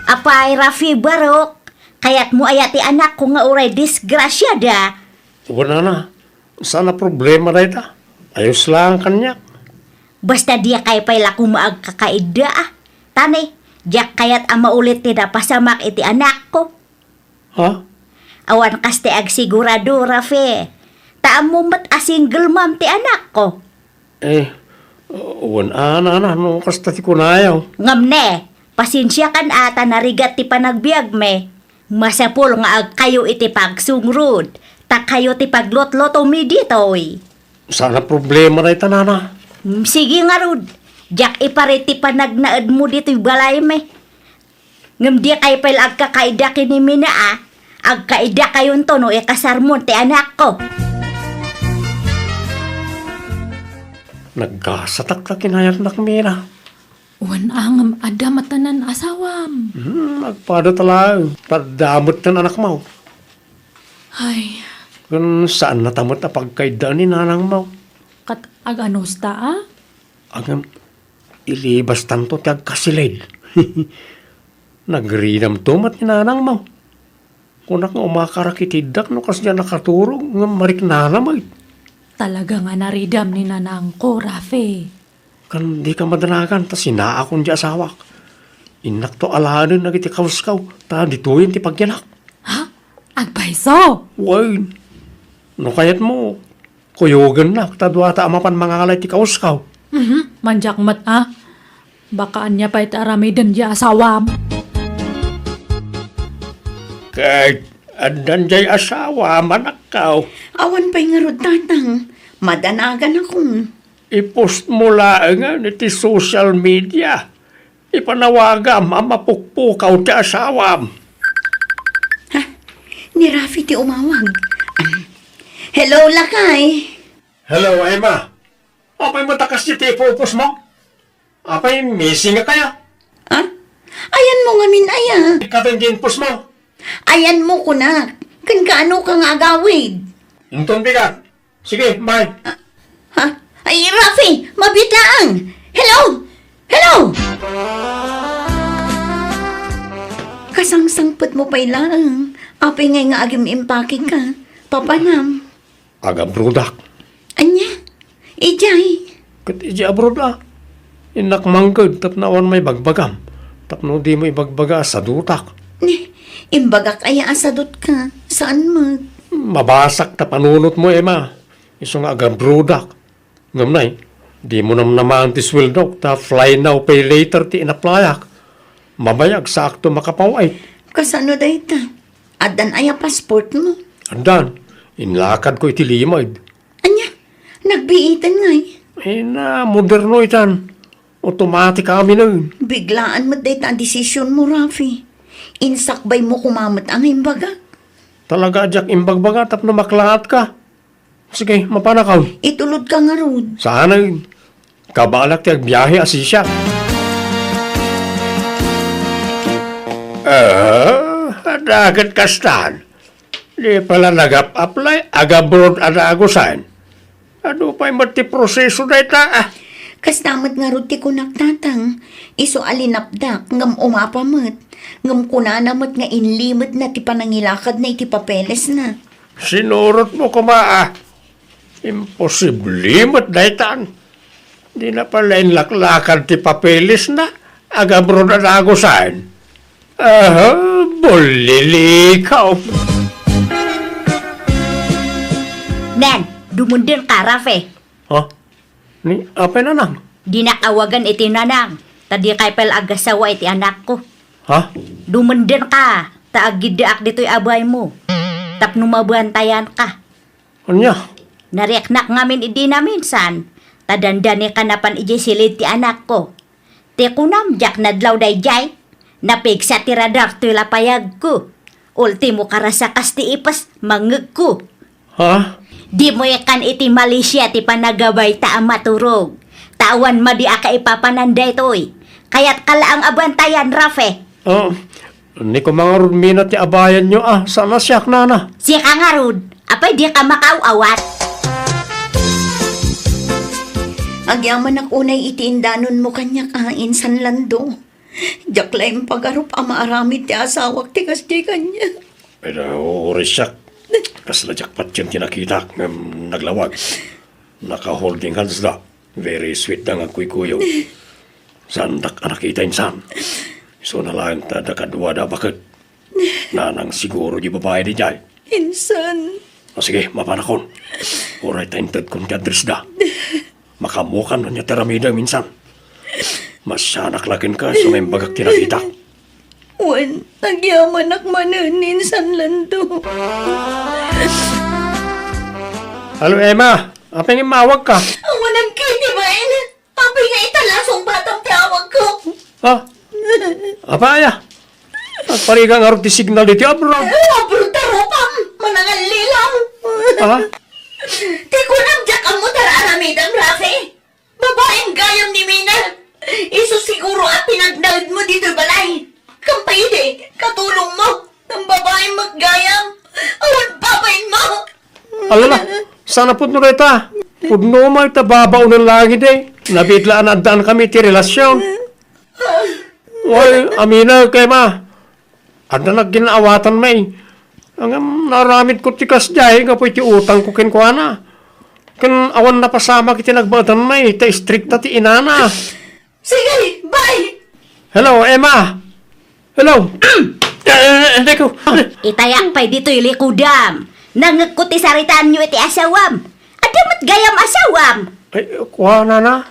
Apay, Rafi Barok, kayatmo aya ti anakko nga uray disgrasiada? Wen, nana, saan a problema dayta. Ayos laeng kaniak. Basta diakay pay la koma agkakaidda a. Ta ne, diak kayat a maulit ti napasamak iti anakko. Ha? Awan kas ti agsigurado, Rafe. Ta ammo met a single mom ti anakko. Eh, wen a, nana, no kasta ti kunayo. Ngem ne, pasensiakan a ta narigat ti panagbiagmi. Masapul nga agkayo iti pagsungrod, ta kayo ti paglutlutomi ditoy. Saan a problema dayta, nana. Mm, sige ngarud, diak iparit ti panagnaedmo ditoy balaymi. Ngem dikay pay la agkakaida ken ni Mina a, agkaidakayonto no ikasarmon ti anakko. Nagkasatak ta kinayatnak, Mina. Wen a, ngem adda met tanan asawam. Hmm, agpada ta laeng. Ta adda met tanan anakmo. Ay. Ken saan nata met a pagkaidaan ni nanangmo. Ket aganusta a? Agam, Ilibastanto ti agkasilid. Nagridamto met ni nanangmo. Kunak nga umakarakitiddak no kasdiay a nakaturog ngem mariknana met. Talaga nga naridam ni nanangko, Rafi. Kan dika madanagan ta sinaakon diay asawak. Innakto alaenen dagiti kauskaw ta ditoyen ti pagyanak. Ha? Agpayso? Wen, no kayatmo, kuyogennak ta duata a mapan mangala iti kauskaw. Mhm, mandiak met a. Baka ania pay ti aramiden diay asawam? Ket addan diay asawam, anakko. Awan pay ngarud, Tatang. Madanaganakon. I-post mo laengen iti social media. Ipanawagam a mapukpukaw ti asawam. Ha? Ni Rafi ti umawag. Hello, lakay. Hello, Emma. Apay met a kasdi ti ipupos mo? Apay, missing ka kaya? Ha? Ayanmo ngamin aya? Ikaw ti ginpos mo. Ayanmo kunak. Ken kaano ka nga agawid? Inton bigat. Sige, bye. Ah, ha? Ay, Rafi, mabiit laeng. Hello? Hello? Kasangsangpet mo pay laeng. Apay ngay nga agim-impake ka? Papanam. Agabrodak. Ania? Idiay? Ket idiay abroad a. Innak mangged tapno awan maibagbagam. Tapno dimo ibagbaga a sadutak. Ni, imbagak aya a sadutka? Saan met? Mabasak ta panunotmo, Emma. Isu nga agabrodak. Ngem nay, dimo namnamaen ti sueldok ta fly now, pay later ti inaplayak. Mabayag, saakto makapaw-it. Kasano dayta? Addan aya passportmo? Addan. Inlakadko iti limed. Ania? Nagbiiten ngay? Ay, na moderno itan. Automatic aminen. Biglaan met dayta a desisionmo, Rafi. Insakbaymo koma met a nga imbaga. Talaga a diak imbagbaga tapno maklaatka. Sige, mapanakon. Itulodka ngarud. Saanen. Kabaelak ti agbiahe a sisiak. Ah, adda ket kastan. Di pala nagap-apply, agabroad a nagusan. Adu pay met ti proseso dayta, ah. Kasta met ngarud ti kunak, Tatang. Isu a linapdak, ngem umapa met. Ngem kunana met nga inlimedna ti panangilakadna iti papelesna. Sinurotmo koma, ah. Imposible met daytan. Dina pay laeng laklakad ti papelesna, agabroad a nagusan. Aha, bullilikaw. Nen, dumendenka, Rafe. Ha? Ni, apay, nanang? Dinak awagan iti nanang, ta dikay pay la agasawa iti anakko. Ha? Dumendenka, ta agiddaak ditoy a baymo. Tapno mabantayanka. Ania? Nariaknak ngamin idi naminsan, ta dandani ka napan idiay siled ti anakko. Ti kunam, diak nadlaw daydiay. Napigsa ti radar toy la payagko. Ultimo, karasakas ti ipes, mangngegko. Ha? Dimo ikan iti Malaysia ti panagabay ta a maturog. Ta awan madi a kaipapanan daytoy. Kayatka laeng a bantayan, Rafe. Ah, ni koma ngarud mina ti abayanyo a, saan a siak, nana? Sika ngarud, apay dika makaaw-awat? Agyamanak unay iti indanonmo kaniak a, insan Lando. Diak la impagarup a maaramid ti asawak ti kasdi kaniak. Pero, urisiak, kasla diak patien ti nakitak ngem naglawag. Naka-holding hands da. Very sweet da nga agkuykuyo. Saandak a nakita insan. Isuna laeng ta adda kadua da a baket. Nanang siguro di babai daydiay. Insan. O sige, mapanakon. Uray ta intedkon ti address da. Makaammokan no ania ti aramidem insan. Masianak la kenka isu nga imbagak ti nakita. Wen, agyamanak manen, insan Lando. Hello, Emma. Apay nga immawagka? Awan agkitibain. Apay nga italasong batam ti awagko? Ha? Apay aya? Agparigat ngarud ti signal ditoy abroad. Eh, abroad ta rupam. Manangallilaw. Ha? Ti kunam, diak ammo ti ar-aramidem, Rafe. Babaem gayam ni Mina. Isu siguro a pinagnaedmo ditoy balay. Kampay idi, katulongmo. Nang babaem met gayam. Awan babaenmo. Alala, saan a pudno dayta? Pudno met ta babaonen laeng idi. Nabitlaan addaan kami ti relasyon. Way, aminek, Emma. Adda nagginawatan, may. Ngem naaramidko ti kasdiay gapu iti utangko kenkuana. Ken awan napasamak iti nagbaetan, may, ta istrikta ti inana. Sige, bye! Hello, Emma! Hello! Eh, eh, eh, ko. Itayak pay ditoy likudam. Nangngegko ti saritaanyo iti asawam. Adda met gayam asawam. Ay, kua, nana.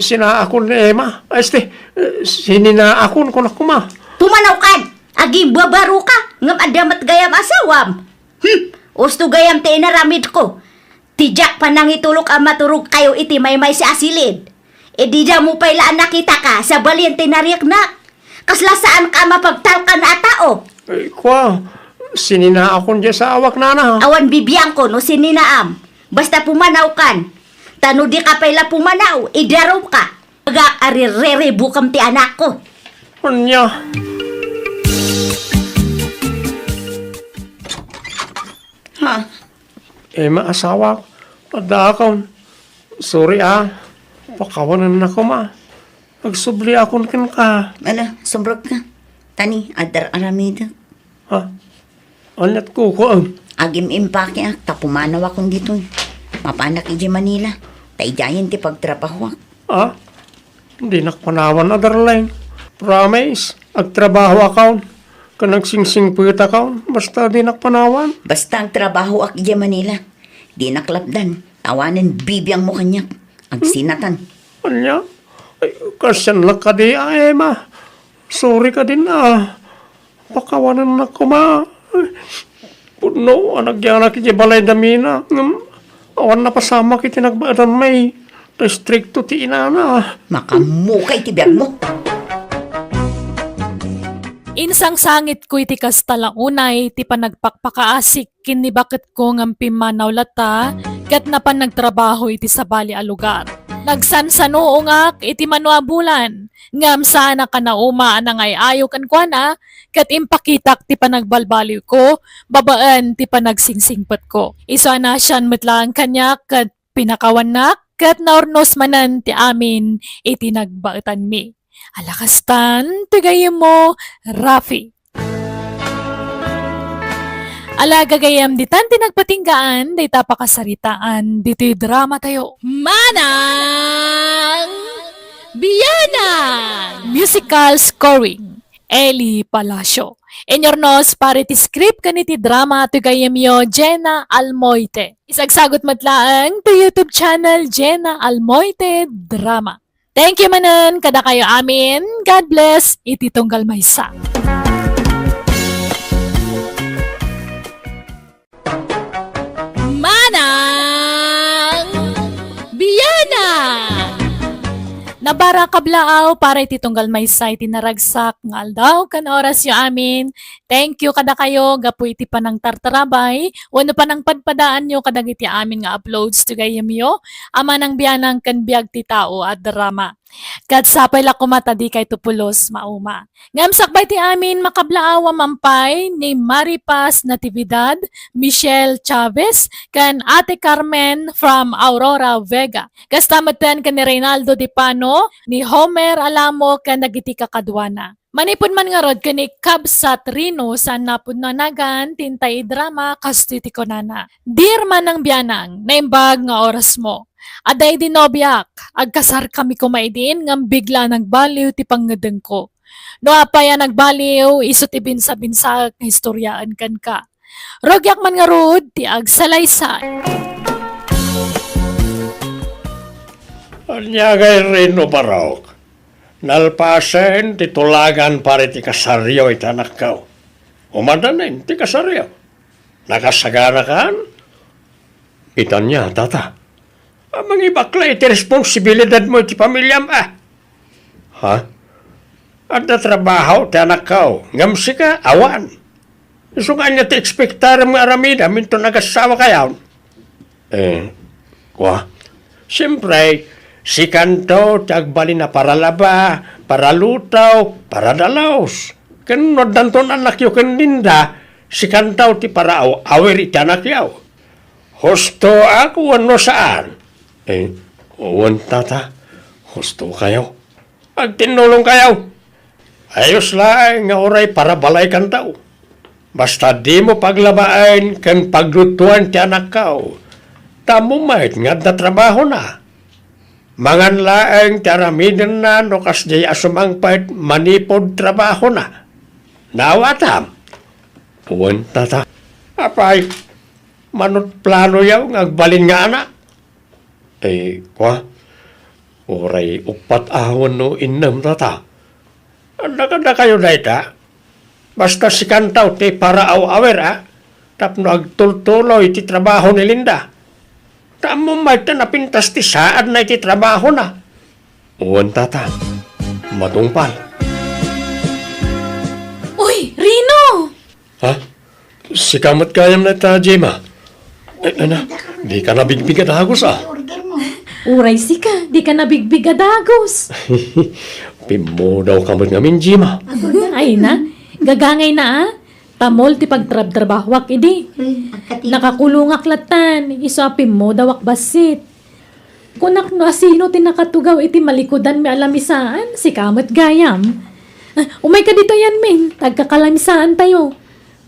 Sinaakon ni Emma. Ay, este, eh, sininaakon, kunak koma. Pumanawkan! Agimbabaro ka, ngem adda met gayam asawam. Hmm, usto gayam ti inaramidko. Ti diak panangitulok a maturogkayo iti maymaysa a silid. Idi damo pay la a nakitaka, sabali ti nariaknak. Kasla saanka a mapagtalkan a tao. Ay, kua, sininaakon diay asawak, nana. Awan bibiangko no sininaam. Basta pumanawkan. Ta no dika pay la pumanaw, idarumka. Agak a ririribukem ti anakko. Ania? Ha? Emma, asawak, addaakon. Sorry, a. Pakawanennak koma. Agsubliakon kenka. Ala, sumrekka. Tani, adda aramidek. Ha? Aniat kukuam? Agim-impakeak ta pumanawakon ditoy. Mapanak idiay Manila. Ta idiayen ti pagtrabahoak. Ha? Dinak panawan, a darling. Promise, agtrabahoakon. Ken agsingsingpetakon. Basta dinak panawan. Basta agtrabahoak idiay Manila. Dinak lapdan. Awanen bibiangmo kaniak. Agsinatan. Ania? Ay, kasdiay kadi, a, Emma. Sorry kadin, a. Pakawanennak koma. Pudno a nagyanak idiay balay da Mina. Ngem awan napasamak iti nagbaedan, may. Ta istrikto ti inana. Makammukay ti biagmo. Insangsangitko iti kasta la unay ti panagpakpakaasik ken ni baketko ngem pimmanaw latta ket napan nagtrabaho iti sabali a lugar. Nagsansanuongak iti mano a bulan, ngem saanak a nauma a nangay-ayo kenkuana ket impakitak ti panagbalbaliwko babaen ti panagsingpetko. Isu a nasian met laeng kaniak ket pinakawannak ket naurnos manen ti amin iti nagbaetanmi. Ala kastan ti gayyemmo, Rafi. Ala gagayyem, ditan ti nagpatinggaan dayta pakasaritaan ditoy dramatayo. Manang Bianang! Musical scoring, Eli Palacio. Inurnos para iti script ken iti drama ti gayyemyo, Jenna Almoite. Isagsagut met laeng ti YouTube channel, Jenna Almoite Drama. Thank you manen kadakayo amin. God bless iti tunggal maysa. Manang Bianang! Nabara kablaaw para iti tunggal maysa iti naragsak nga aldaw ken orasyo amin. Thank you kadakayo gapu iti panangtartarabay wenno panangpadpadaanyo kadagiti amin nga uploads ti gayyemyo a Manang Bianang ken Biag ti Tao a drama. Ket sapay la koma ta dikayto pulos mauma. Ngem sakbay ti amin, makablaaw a mampay ni Maripaz Natividad, Michelle Chavez, ken Ate Carmen from Aurora, Vega. Kasta metten ken ni Reynaldo Dipano, ni Homer Alamo, ken dagiti kakaduana. Manipud man ngarud ken ni Kabsat Rino, saan napudno a nagan ti intay idrama, kastoy ti kunana, "Dear Manang Bianang, naimbag nga orasmo. Adda idi nobiak, agkasarkami koma idin ngem bigla a nagbaliw ti pangngedengko. No apay a nagbaliw, isu ti binsabinsaek nga istoriaen kenka. Rugiak man ngarud ti agsalaysay." Ania ngay Rino, Barok? Nalpasen ti tulagan para iti kasaryo iti anakko. Umadanen ti kasaryo. Nakasaganakan? Ita ania, tata? A, mangibakla iti responsibilidadmo iti pamiliam, a. Ha? Adda trabaho ti anakko, ngem sika, awan. Isu nga ania ti ekspektarem nga aramidem inton agassawakayon? Eh, kua. Siempre, sikanto ti agbalin a paralaba, paraluto, paradalus. Ken no addanton annakyo ken Linda, sikanto ti paraaw-awir iti anakyo. Husto ako wenno saan? Eh, wen, tata. Husto kayo. Agtinnulong kayo. Ayos laeng nga uray parabalaykanto. Basta dimo paglabaen ken paglutuan ti anakko. Ta ammom met nga adda trabahona. Mangan laeng ti aramidenna no kasdiay a sumangpet manipud trabahona. Naawatam? Wen, tata. Apay, mano't planoyo nga agbalin nga anak? Eh, kua, uray uppat a wenno innem, tata. Adda kadakayo dayta? Basta sikanto ti paraaw-awir, a, tapno agtultuloy ti trabaho ni Linda. Ta ammom met ta napintas ti saadna iti trabahona. Wen, tata. Matungpal. Uy, Rino! Ha? Sika met gayam dayta, Gemma. Eh, ana, dika nabigbig a dagus, a. Uray sika, dika nabigbig a dagus. Pimmudawka met ngamin, Gemma. Ay na, gagangayna, a. Tamol ti pagtrabtrabahoak idi. Nakakulongak lattan, isu a pimmudawak bassit. Kunak no asino ti nakatugaw iti malikudanmi a lamisaan, sika met gayam. Ah, umayka ditoyen, Min, ta agkakalamisaantayo.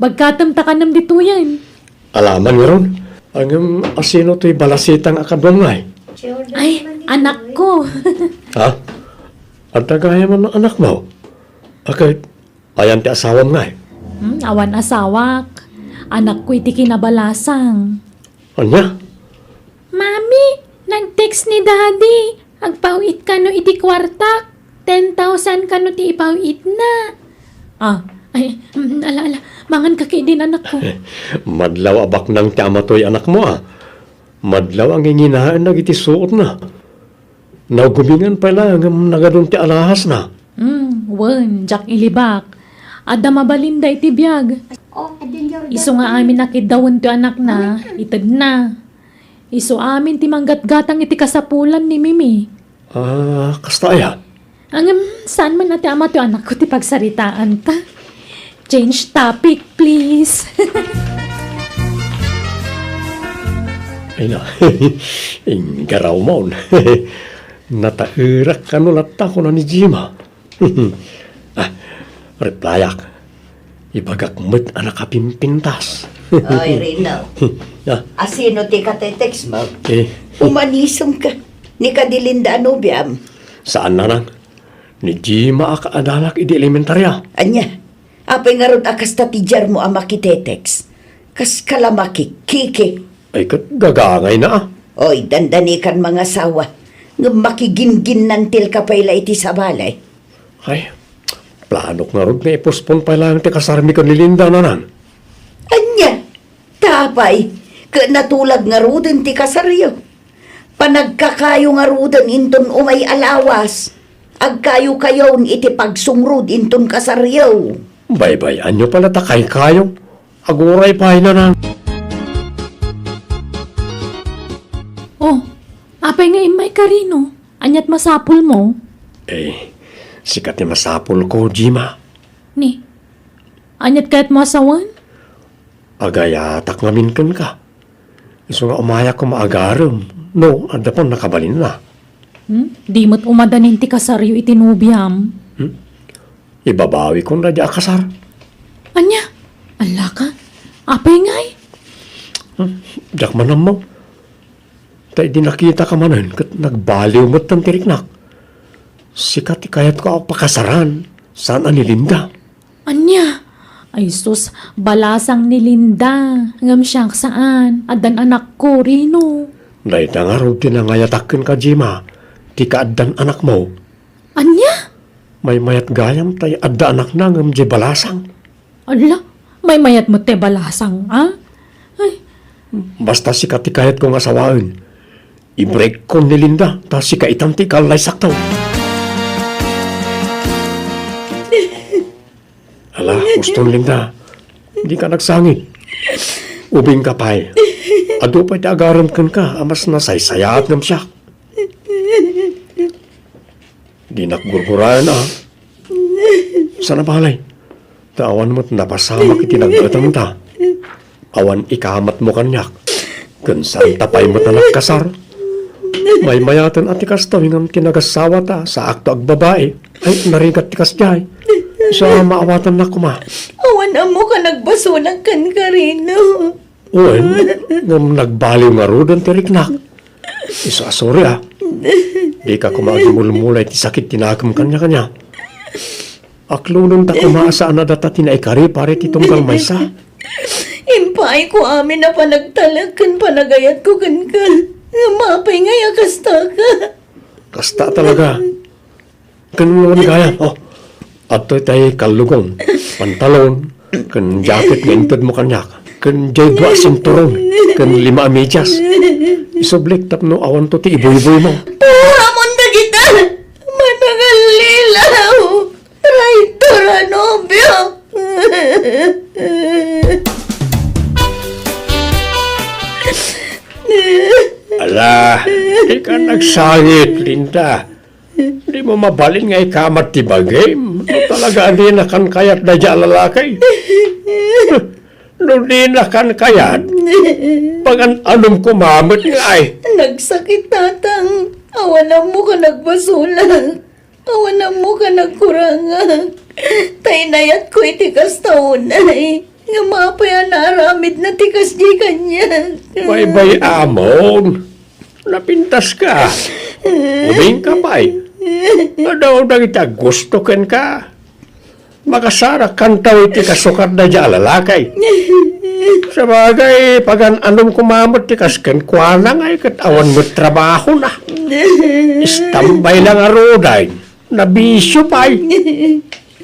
Bagkatem ta kanem ditoyen. Alaman ngarud, ngem asino toy balasitang a kaduam ngay? Ay, anakko. Ha? Adda gayam a anakmo? Aket, ayan ti asawam ngay? Hmm, awan asawak. Anakko iti kinabalasang. Ania? Mami, nag-text ni Daddy. Agpaw-it kano iti kuartak. Ten thousand kano ti ipaw-itna. Ah, ay, mm, ala, ala. Mangan ka ket idin, anakko. Madlaw a baknang ti amatoy anakmo, a. Madlaw a nginginaen dagiti suotna. Nagumingan pay laeng ngem nagadun ti alahasna. Hmm, wen, diak ilibak. Adda mabalinda iti biag. Isu nga amin a kiddawen ti anakna, itedna. Isu amin ti manggatgatang iti kasapulan ni Mimi. Ah, kasta aya? Ngem, saan man a ti ama ti anakko ti pagsaritaanta? Change topic, please. Ay na, inggarawmon. Nataerak kano latta, kuna ni Gemma. Ah, replyak. Ibagak met a nakapimpintas. Oy, Rino. Ah. Asino ti katetext mo? Eh. Umanisemka. Ni kadi Linda a nobiam? Saan, nanang. Ni Gemma a kaadalak idi elementaria. Ania? Apay ngarud a kasta ti diarmo a makitetext? Kas ka la makikkiki. Ay, ket gagangayna, a. Oy, dandani kan mangasawa. Ngem makigimginnantilka pay la iti sabali. Ay, planok ngarud nga i-postpone pay laeng ti kasarmi ken ni Linda, nanang. Ania? Ta apay, ket natulag ngaruden ti kasaryo? Panagkakayo ngaruden inton umay a lawas. Agkayo-kayon iti pagsungrod inton kasaryo. Baybay-anyo pay la ta kaykayo. Aguray pay, nanang. Oh, apay nga immayka, Rino? Ania't masapulmo? Eh, sika ti masapulko, Gemma. Ni, ania't kayatmo a sawen? Agayatak ngamin kenka. Isu nga umayak koma agarem, no, adda pay nakabalinna. Hmm? Di met umadanin ti kasaryo iti nobiam. Hmm? Ibabawikon daydi a kasar. Ania? Allaka? Apay ngay? Hmm? Diak man ammo. Ta idi nakitaka manen, ket nagbaliw met ti riknak. Sika ti kayatko a pakasaran, saan a ni Linda. Ania? Ay sus, balasang ni Linda. Ngem siak saan, addan anakko, Rino. Dayta ngarud ti nangayatak kenka, Gemma, ti kaaddan anakmo. Ania? Maymayat gayam ta adda anakna ngem diay balasang. Alla, maymayat met ti balasang, a? Ay. Basta sika ti kayatko nga sawaen. Ibrekkon ni Linda, ta sika itan ti ikaallaysakto. Ala, uston, Linda. Dika nagsangit. Ubingka pay. Adu pay ti agarem kenka a mas nasaysayaat ngem siak. Dinak gurguraen, a. Saan a balay. Ta awan met napasamak iti naggatemta. Awan ikamatmo kaniak. Ken saanta pay met a nagkasar. Maymayaten a ti kastoy ngem ti nagasawata, saakto agbabai. Ay, narigat ti kasdiay. Sa maawatannak koma. Awan ammo ka nagbasolak kenka, Rino. Wen, ngem nagbaliw ngaruden ti riknak. Isu a sorry a. Dika koma agimulmula iti sakit ti nakem kaniak. Aklonenta koma a saan a data ti naikari para iti tunggal maysa. Impaayko amin a panagtalek ken panagayatko kenka. Ngem apay ngay a kastaka? Kasta talaga. Ken no gayam, oh, adtoy tay kallugong, pantalon, ken jacket nga intedmo kaniak, ken jay dua a sinturon, ken lima a medyas. Isublik tapno awanto ti ibuyboymo. Puramon dagita! Manangallilaw! Traitor a nobio! Ala, di ka nagsangit, Linda. Dimo mabalin nga ikamat ti bagim. No talaga a dina kan kayat daydiay a lalaki. No dina kan kayat, pagan-anom koma met ngay. Nagsakit, Tatang. Awan ammo ka nagbasolak. Awan ammo ka nagkurangak. Ta inayatko iti kasta unay. Ngem apay a naaramidna ti kasdiay kaniak? Baybay-amon. Napintaska. Ubingka pay. Adu dagiti aggusto kenka. Makasarakkanto iti kasukat daydiay a lalaki. Sabagay, pagan-anom koma met ti kas kenkuana ngay ket awan met trabahona. Istambay la ngaruden. Nabisio pay.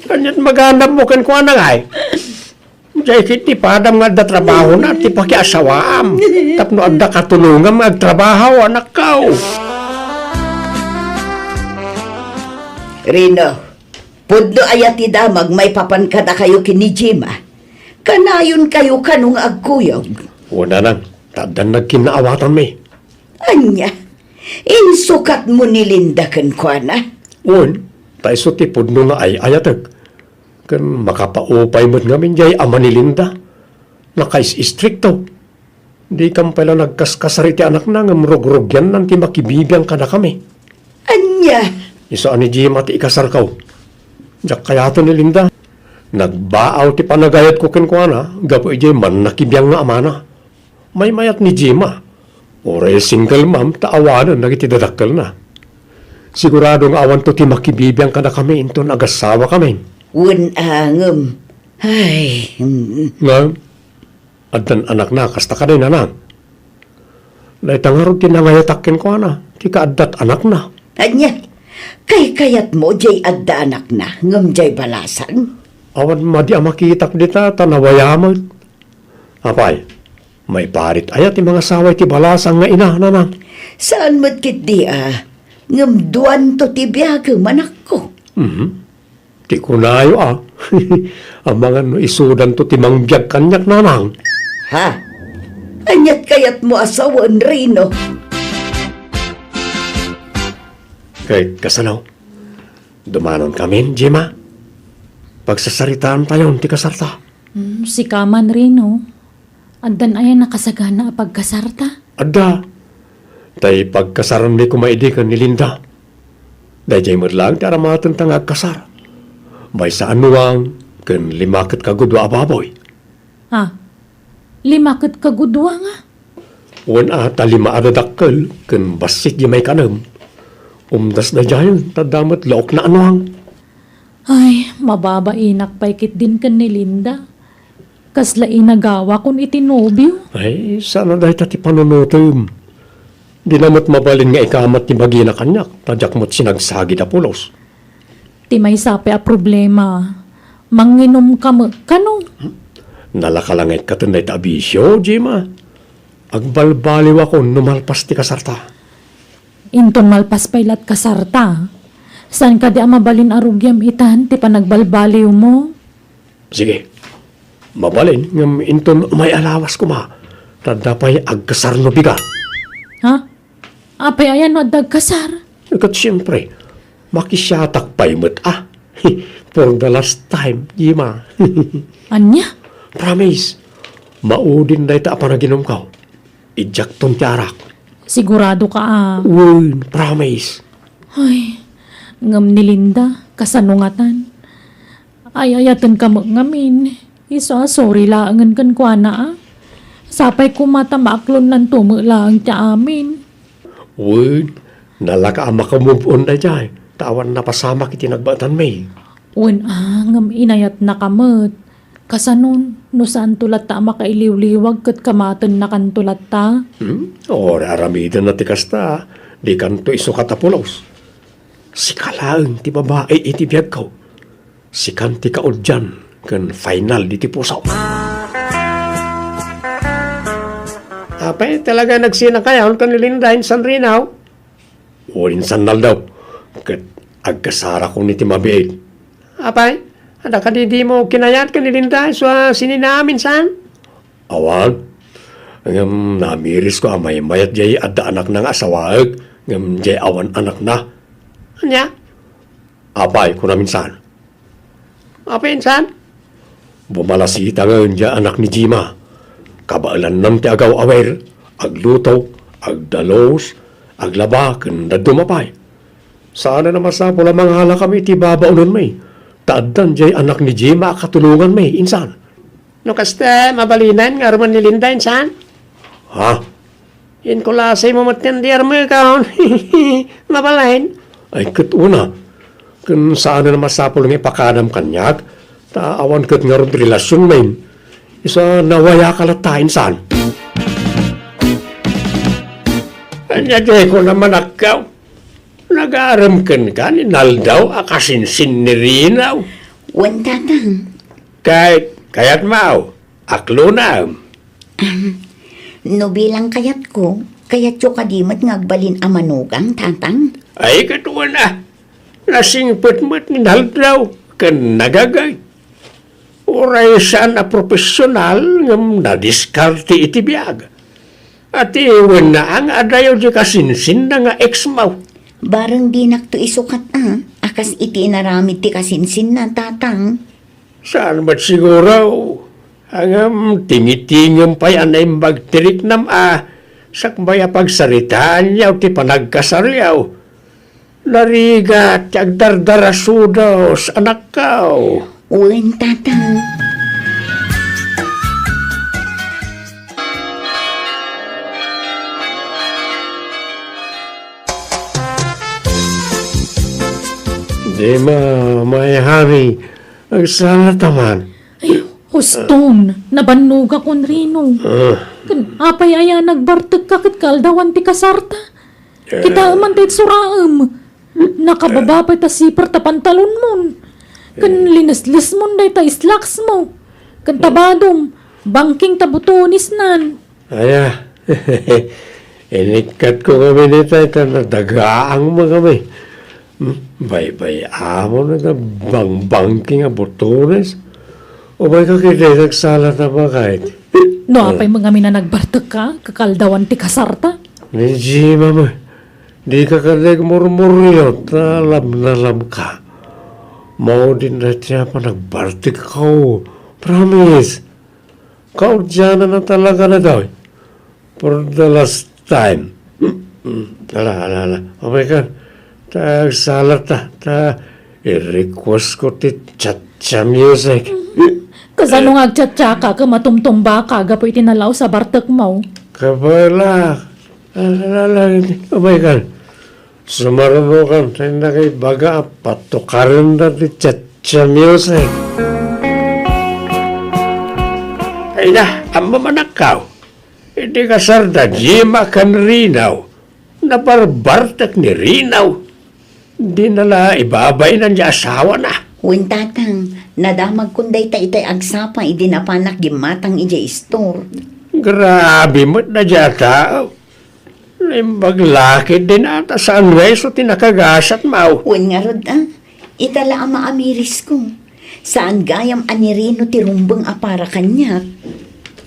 Kaniat maganabmo kenkuana ngay. Diay ket ti padam nga adda trabahona ti pakiasawaam tapno adda katulongam nga agtrabaho, anakko. Rino, pudno aya ti damag maipapan kadakayo ken ni Jima? Kanayonkayo kano nga agkuyog? Wen, nanang, ta addan nagkinnaawatanmi. Ania? Insukatmo ni Linda kenkuana? Wen, ta isu ti pudno nga ay-ayatek. Ken makapaupay met ngamin diay ama ni Linda. Nakais-istrikto. Dikam pay la nagkaskasar iti anakna ngem rugrugyannan ti makibibiang kadakami. Ania? Isu a ni Jima ti ikasarko. Diak kayaten ni Linda. Nagbaaw ti panagayatko kenkuana gapu idiay mannakibiang nga amana. Maymayat ni Jima. Uray single mom ta awanen dagiti dadakkelna. Sigurado nga awanto ti makibibiang kadakami inton agasawakami. Wen a ngem. Ay, mm. Ngem, addan anakna, kasta kadi, nanang? Dayta ngarud ti nangayatak kenkuana, ti kaaddat anakna. Ania? Kaykayatmo diay adda anakna, ngem diay balasang? Awan madi a makitak dita, ta nawayamet. Apay, maiparit aya ti mangasawa iti balasang nga ina, nanang? Saan met ketdi a, ngem duanto ti biagem, anakko. Mhm. Ti kunayo a, amangan no isudanto ti mangbiag kaniak, nanang. Ha? Aniat kayatmo a sawen, Rino? Ket kasano? Dumanonkamin, Jima? Pagsasaritaantayon ti kasarta. Hmm, sika man, Rino. Addan aya nakasagana a pagkasarta? Adda. Tay pagkasaranmi koma idi ken ni Linda. Daydiay met laeng ti aramatenta nga agkasar. Maysa a nuang ken lima ket kagudua a baboy. Ah, lima ket kagudua nga? Wen a, ta lima a dadakkel ken bassit diay maikanem. Umdas daydiayen, ta adda met laokna a nuang. Ay, mababainak pay ketdin ken ni Linda. Kasla inagawakon iti nobio. Ay, saan a dayta ti panunotem. Dina met mabalin nga ikamat ti bagina kaniak, ta diak met sinagsagid a pulos. Ti maysa pay a problema, manginomka met kano? Nalaka la nga ikkaten dayta a bisio, Jima. Agbalbaliwakon no malpas ti kasarta. Inton malpas pay la't kasarta, saan kadi a mabalin a rugiam itan ti panagbalbaliwmo? Sige. Mabalin, ngem inton umay a lawas koma, ta adda pay agkasar no bigat. Ha? Apay aya no adda agkasar? Ket siempre, makisiatak pay met a. For the last time, Jima. Ania? Promise, maudin dayta a panaginumko. Idiakton ti arak. Sigurado ka a? Wen, promise. Ay, ngem ni Linda, kasano ngatan? Ay-ayatenka met ngamin. Isu a sorry laengen kenkuana a. Sapay koma ta maaklonnanto met laeng ti amin. Wen, nalaka a maka-move on daydiay, ta awan napasamak iti nagbaetanmi. Wen a, ngem inayatnaka met. Kasanon, no saanto latta a makailiwliwag ket kamatennakanto latta? Hmm? O, aramiden na ti kasta, dikanto isukat a pulos. Sika laeng ti babai iti biagko. Sikan ti kaudian ken final ditoy puso. Apay, talaga nagsinakayon ken ni Linda insan Rino? O, insan Naldo, ket agkasarako iti mabiit. Apay, adda kadi dimo kinayat ken ni Linda isu a sininaam insan? Awan. Ngem namirisko a maymayat jay adda anakna nga asawaek, ngem jay awan anakna. Ania? Apay, kunam insan. Apay insan? Bumalasita ngayon jay anak ni Jima. Kabaelannan ti agaw-awer, agluto, agdalus, aglaba, ken dadduma pay. Saanen a masapul a mangalakami iti babaonenmi, ta addan jay anak ni Jima a katulonganmi, insan. No kasta, mabalinen nga armen ni Linda, insan? Ha? Inkulasaymo met ti armekon. Mabalin? Ay, ket una, ken saanen a masapul nga ipakadam kaniak, ta awan ket ngarud relasionmi. Isu a nawayaka latta, insan. Ania jay kunam, anakko? Nagarem kenka ni Naldo a kasinsin ni Rino? Wen, Tatang. Kay, kayatmo, aklonam. Ahem. No bilang kayatko, kayatyo kadi met nga agbalin a manugang, Tatang? Ay, ket wen a. Nasingpet met ni Naldo ken nagagayat. Uray saan a profesional ngem nadiskarte iti biag. Atiwenna nga adayo di kasinsinna nga ex-mo. Bareng dinakto isukat a, a kas iti inaramid ti kasinsinna, Tatang. Saan met siguro? Ngem tingitingem pay a naimbag ti riknam a sakbay a pagsaritaanyo ti panagkasaryo. Narigat ti agdardarasudos, anakko. Wen, Tatang. Dima, my honey, agsalata man. Ay, huston, nabannogakon, Rino. Ah. Ken apay aya nagbartekka ket kaaldawan ti kasarta? Kitaem man ta itsuraem. Nakababa pay ta zipper ta pantalonmon. Ken lineslesmon dayta slacks mo. Ken tabadom, bangking ta butonesnan. Aya, inikkatko ngamin itay ta nadagaangmo ngamin. Hmm, baybay-amon ta bangbangking a butones. Umayka ketdi, nagsalata man kayat. No apay met ngamin a nagbartekka, kaaldawan ti kasarta? Ni Jima met, dika ketdi agmurmurio ta lamnalabka. Maudin dayta a panagbartekko. Promise. Kaudiananna talaga daytoy. For the last time. Mm, mm. Ala, ala, ala. Umayka. Ta agsalata, ta i-request ko ti cha-cha music. Kasano nga agcha-chaka ket matumtumbaka gapu iti nalaus a bartekmo? Kabaelak. Ala, ala, ala. Umayka. Sumarunokan, tay nakibaga a patukarenda ti cha-cha music. Ay na, ammom, anakko. Iti kasarda Jima ken Rino, nabarbartek ni Rino. Dina la ibabainan ti asawana. Wen, Tatang, nadamagkon dayta itay agsapa idi napanak gimmatang idiay istor. Grabe met daydiay a tao. Naimbag la ketdin a ta saan nga isu ti nakagasatmo. Wen ngarud a, ita la a maamirisko. Saan gayam a ni Rino ti rumbeng a para kaniak.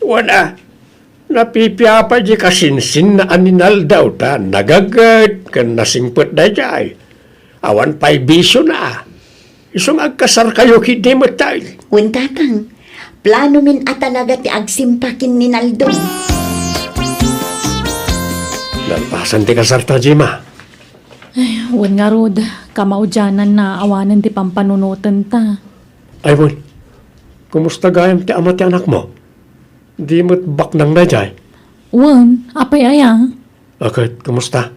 Wen a, napipiapay di kasinsinna a ni Naldo ta nagagayat ken nasingpet daydiay. Awan pay bisiona. Isu nga agkasarkayo ketdi met tay. Wen, Tatang, planomin a talaga ti agsimpa ken ni Naldo. Kalpasan ti kasarta, Jima. Ay, wen ngarud, kamaudiananna awanen ti pampanunotenta. Ay, wen. Kumusta gayam ti ama ti anakmo? Di met baknang daydiay? Wen, apay aya? A ket, kumusta?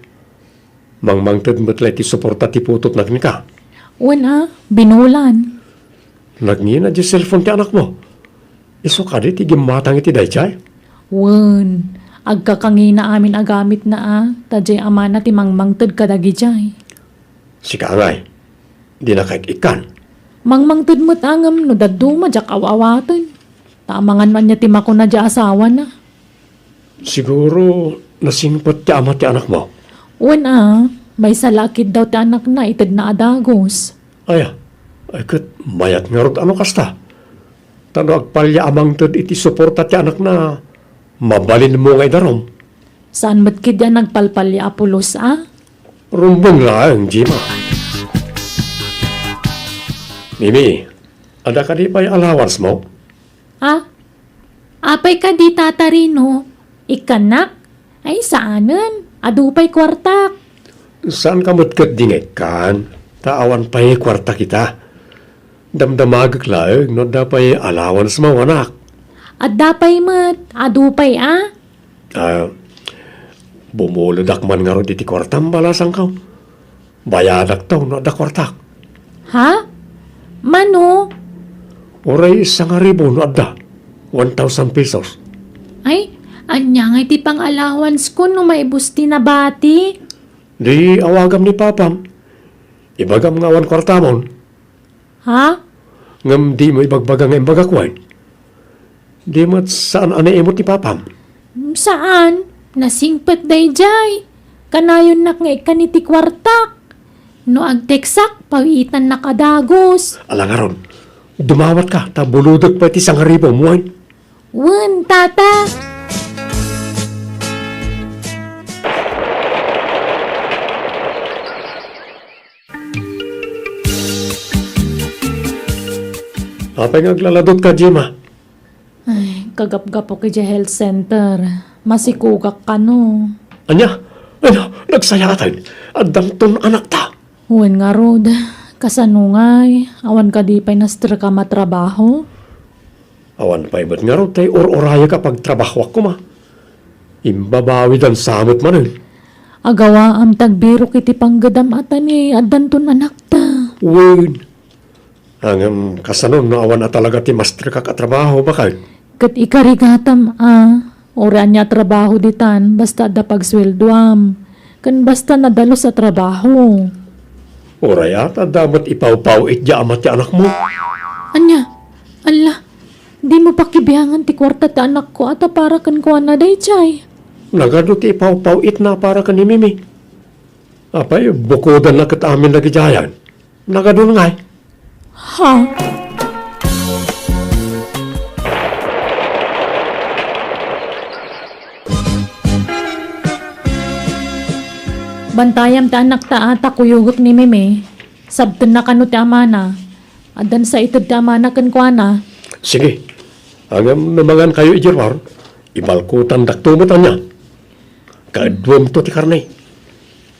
Mangmangted met la iti suporta ti putotna kenka? Wen a, binulan. Nagngina diay cellphone ti anakmo? Isu kadi ti gimmatang iti daydiay? Wen, agkakangina amin a gamitna a, ta diay amana ti mangmangted kadagidiay. Sika ngay, dinaka ik-ikkan. Mangmangted met a ngem no dadduma diak aw-awaten. Ta amangan no ania ti makuna diay asawana. Siguro, nasingpet ti ama ti anakmo? Wen a, maysa la a kiddaw ti anakna itedna a dagus. Aya, ay ket mayat ngarud a no kasta. Ta no agpalya a mangted iti suporta ti anakna, mabalinmo nga idarum. Saan met ketdi a nagpalpalya a pulos a? Rumbeng laeng, Jima. Mimi, adda kadi pay allowance mo? A? Apay kadi, Tata Rino? Ikkannak? Ay, saanen. Adu pay kuartak. Saanka met ketdi nga ikkan, ta awan pay kuartak ita. Damdamagek laeng no adda pay allowance mo, anak. Adda pay met. Adu pay a? Ah, bumulodak man ngarud iti kuartam, balasangko. Bayadakto no adda kuartak. Ha? Mano? Uray sangaribu no adda. One thousand pesos. Ay, ania ngay ti pang-allowance ko no maibus ti nabati? Di awagam ni papam. Ibagam nga awan kuartamon. Ha? Ngem dimo ibagbaga nga imbagak wen? Di met saan a naimut ni papam? Saan. Nasingpet daydiay. Kanayonnak nga ikkan iti kuartak. No agteksak, pawiitannak a dagus. Ala ngarud, dumawatka ta bulodek pay ti sangaribu wen. Wen, Tata. Apay nga aglaladutka, Jima? Ay, kagapgapok idiay health center. Masikogak kano. Ania? Ania? Nagsayaaten. Addanton anakta. Wen ngarud, kasano ngay? Awan kadi pay nasterkam a trabaho? Awan pay met ngarud tay ur-urayek a pagtrabahoak koma. Imbabawidan sa met manen. Agawaam ti agbirok iti panggedam a ta ni addanton anakta. Wen. Ngem kasano no awan a talaga ti masterkak a trabaho, baket? Ket ikarigatam a, uray ania a trabaho ditan, basta adda pagsueldoam, ken basta nadalus a trabaho. Uray a, ta adda met ipawpaw-it diay ama ti anakmo. Ania? Alla, dimo pakibiangan ti kuarta ti anakko a ta para kenkuana daydiay. Nagadu ti ipawpaw-itna para ken ni Mimi. Apay, bukodanna ket amin dagidiayan. Nagadun ngay. Ha? Bantayam ti anakta a ta kuyogek ni Mimi. Sabtenna kano ti amana. Addan sa ited ti amana kenkuana. Sige. Ngem no mangankayo idiay ruar, ibalkotandakto met ania. Kaduamto ti karne.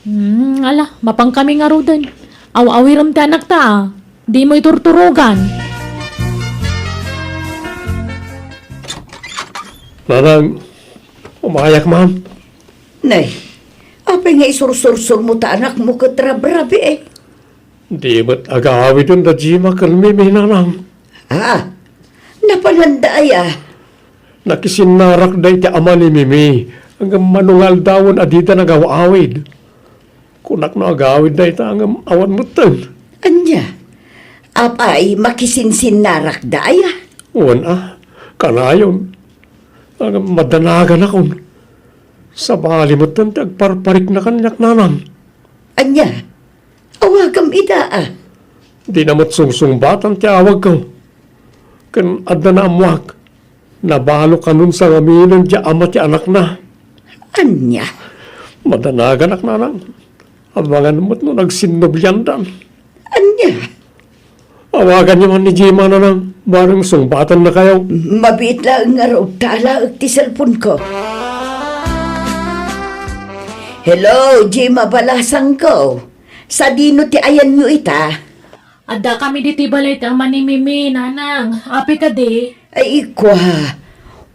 Hmm, ala, mapankami ngaruden. Aw-awirem ti anakta a. Dimo iturturogan. Nanang, umayak man. Nay, apay nga isursursurmo ta anakmo ket rabrabii? Di met agawiden da Jima ken Mimi, Nanang. Ah, napananda aya? Nakisinnarakda iti ama ni Mimi, ngem mano nga aldawen a dida nagaw-awid. Kunak no agawid dayta, ngem awan metten. Ania? Apay, makisinsinnarakda aya? Wen a, kanayon. Ngem madanaganakon. Sabali metten ti agparparikna kaniak, Nanang. Ania? Awagam ida a. Dina met sungsungbatan ti awagko. Ken adda naammuak. Nabalo kanon sangaminen diay ama ti anakna. Ania? Madanaganak, Nanang. Amangan met no nagsinnubliandan. Ania? Awaganyo man ni Jima, Nanang. Bareng sungbatan na kayo. Mabiit laeng ngarud ta alaek ti cellphone ko. Hello, Jima balasangko. Sadino ti ayanyo ita? Adda kami ditoy balay ti ama ni Mimi, nanang. Apay kadi? Ay, ikwa.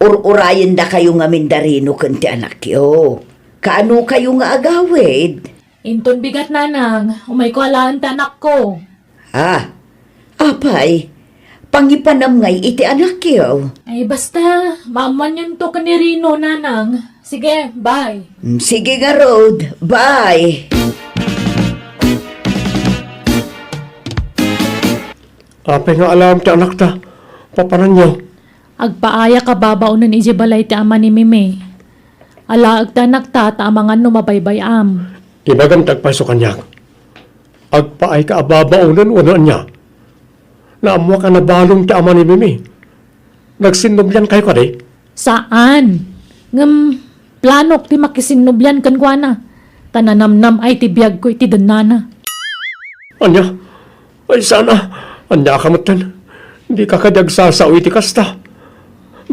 Ur-urayendakayo ngamin da Rino ken ti anakyo. Kaano kayo nga agawid? Inton bigat, nanang. Umayko alaen ti anakko. Ah, apay, pangipanam ngay iti anakyo? Ay, basta, maammoanyonto ken ni Rino, nanang. Sige, bye. Mm, sige ngarud, bye. Apay nga alaem ti anakta, papananyo? Agpaayak a babaonen idiay balay ti ama ni Mimi. Alaek ti anakta ta amangan no mabaybay-am. Ibagam ti agpayso kaniak. Agpaayka a babaonen wenno ania? Naammoak a nabalon ti ama ni Mimi. Nagsinnubliankayo kadi? Saan. Ngem planok ti makisinnublian kenkuana. Ta nanamnam-ay ti biagko iti dennana. Ania? Ay, sana. Ania ka metten? Dika kadi agsasao iti kasta?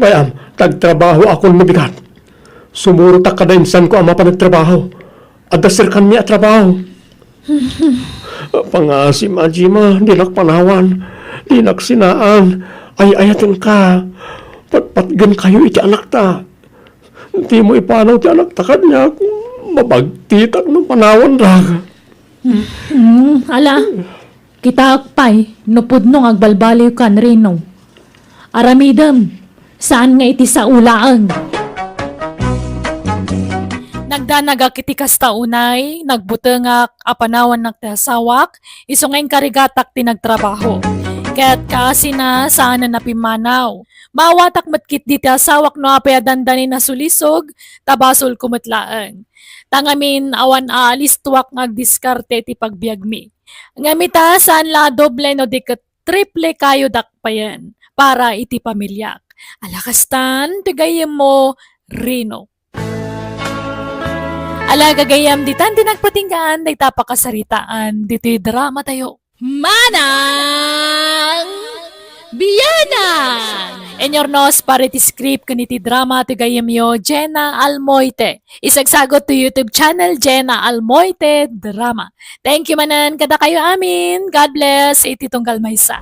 Bay-am, ta agtrabahoakon no bigat. Sumurotak kada insanko a mapan agtrabaho. Adda serkanmi a trabaho. Pangasim a, Jima, dinak panawan, dinak sinaan. Ay-ayatenka. Patpatgenkayo iti anakta. Dimo ipanaw ti anakta kaniak. Mabagtitak no panawandak. Hmm, ala, kitaek pay no pudno nga agbalbaliwkan, Rino. Aramidem, saan nga iti sao laeng. Nagdanagak iti kasta unay, nagbutengak a panawannak ti asawak, isu nga inkarigatak ti nagtrabaho. Ket kaasina, saanen a pimmanaw. Maawatak met ketdi ti asawak no apay a dandani nasulisog, ta basolko met laeng. Ta ngamin, awan a alistoak nga agdiskarte iti pagbiagmi. Ngem ita, saan la a doble no di ket triple kayo dakpayen para iti pamiliak. Ala kastan, ti gayyemmo, Rino. Ala, gagayyem, ditan ti nagpatinggaan dayta pakasaritaan ditoy drama tayo. Manang Bianang! Inurnos para iti script ken iti drama ti gayyemyo, Jena Almoite. Isagsagut to YouTube channel, Jena Almoite Drama. Thank you manen kadakayo amin. God bless iti tunggal maysa.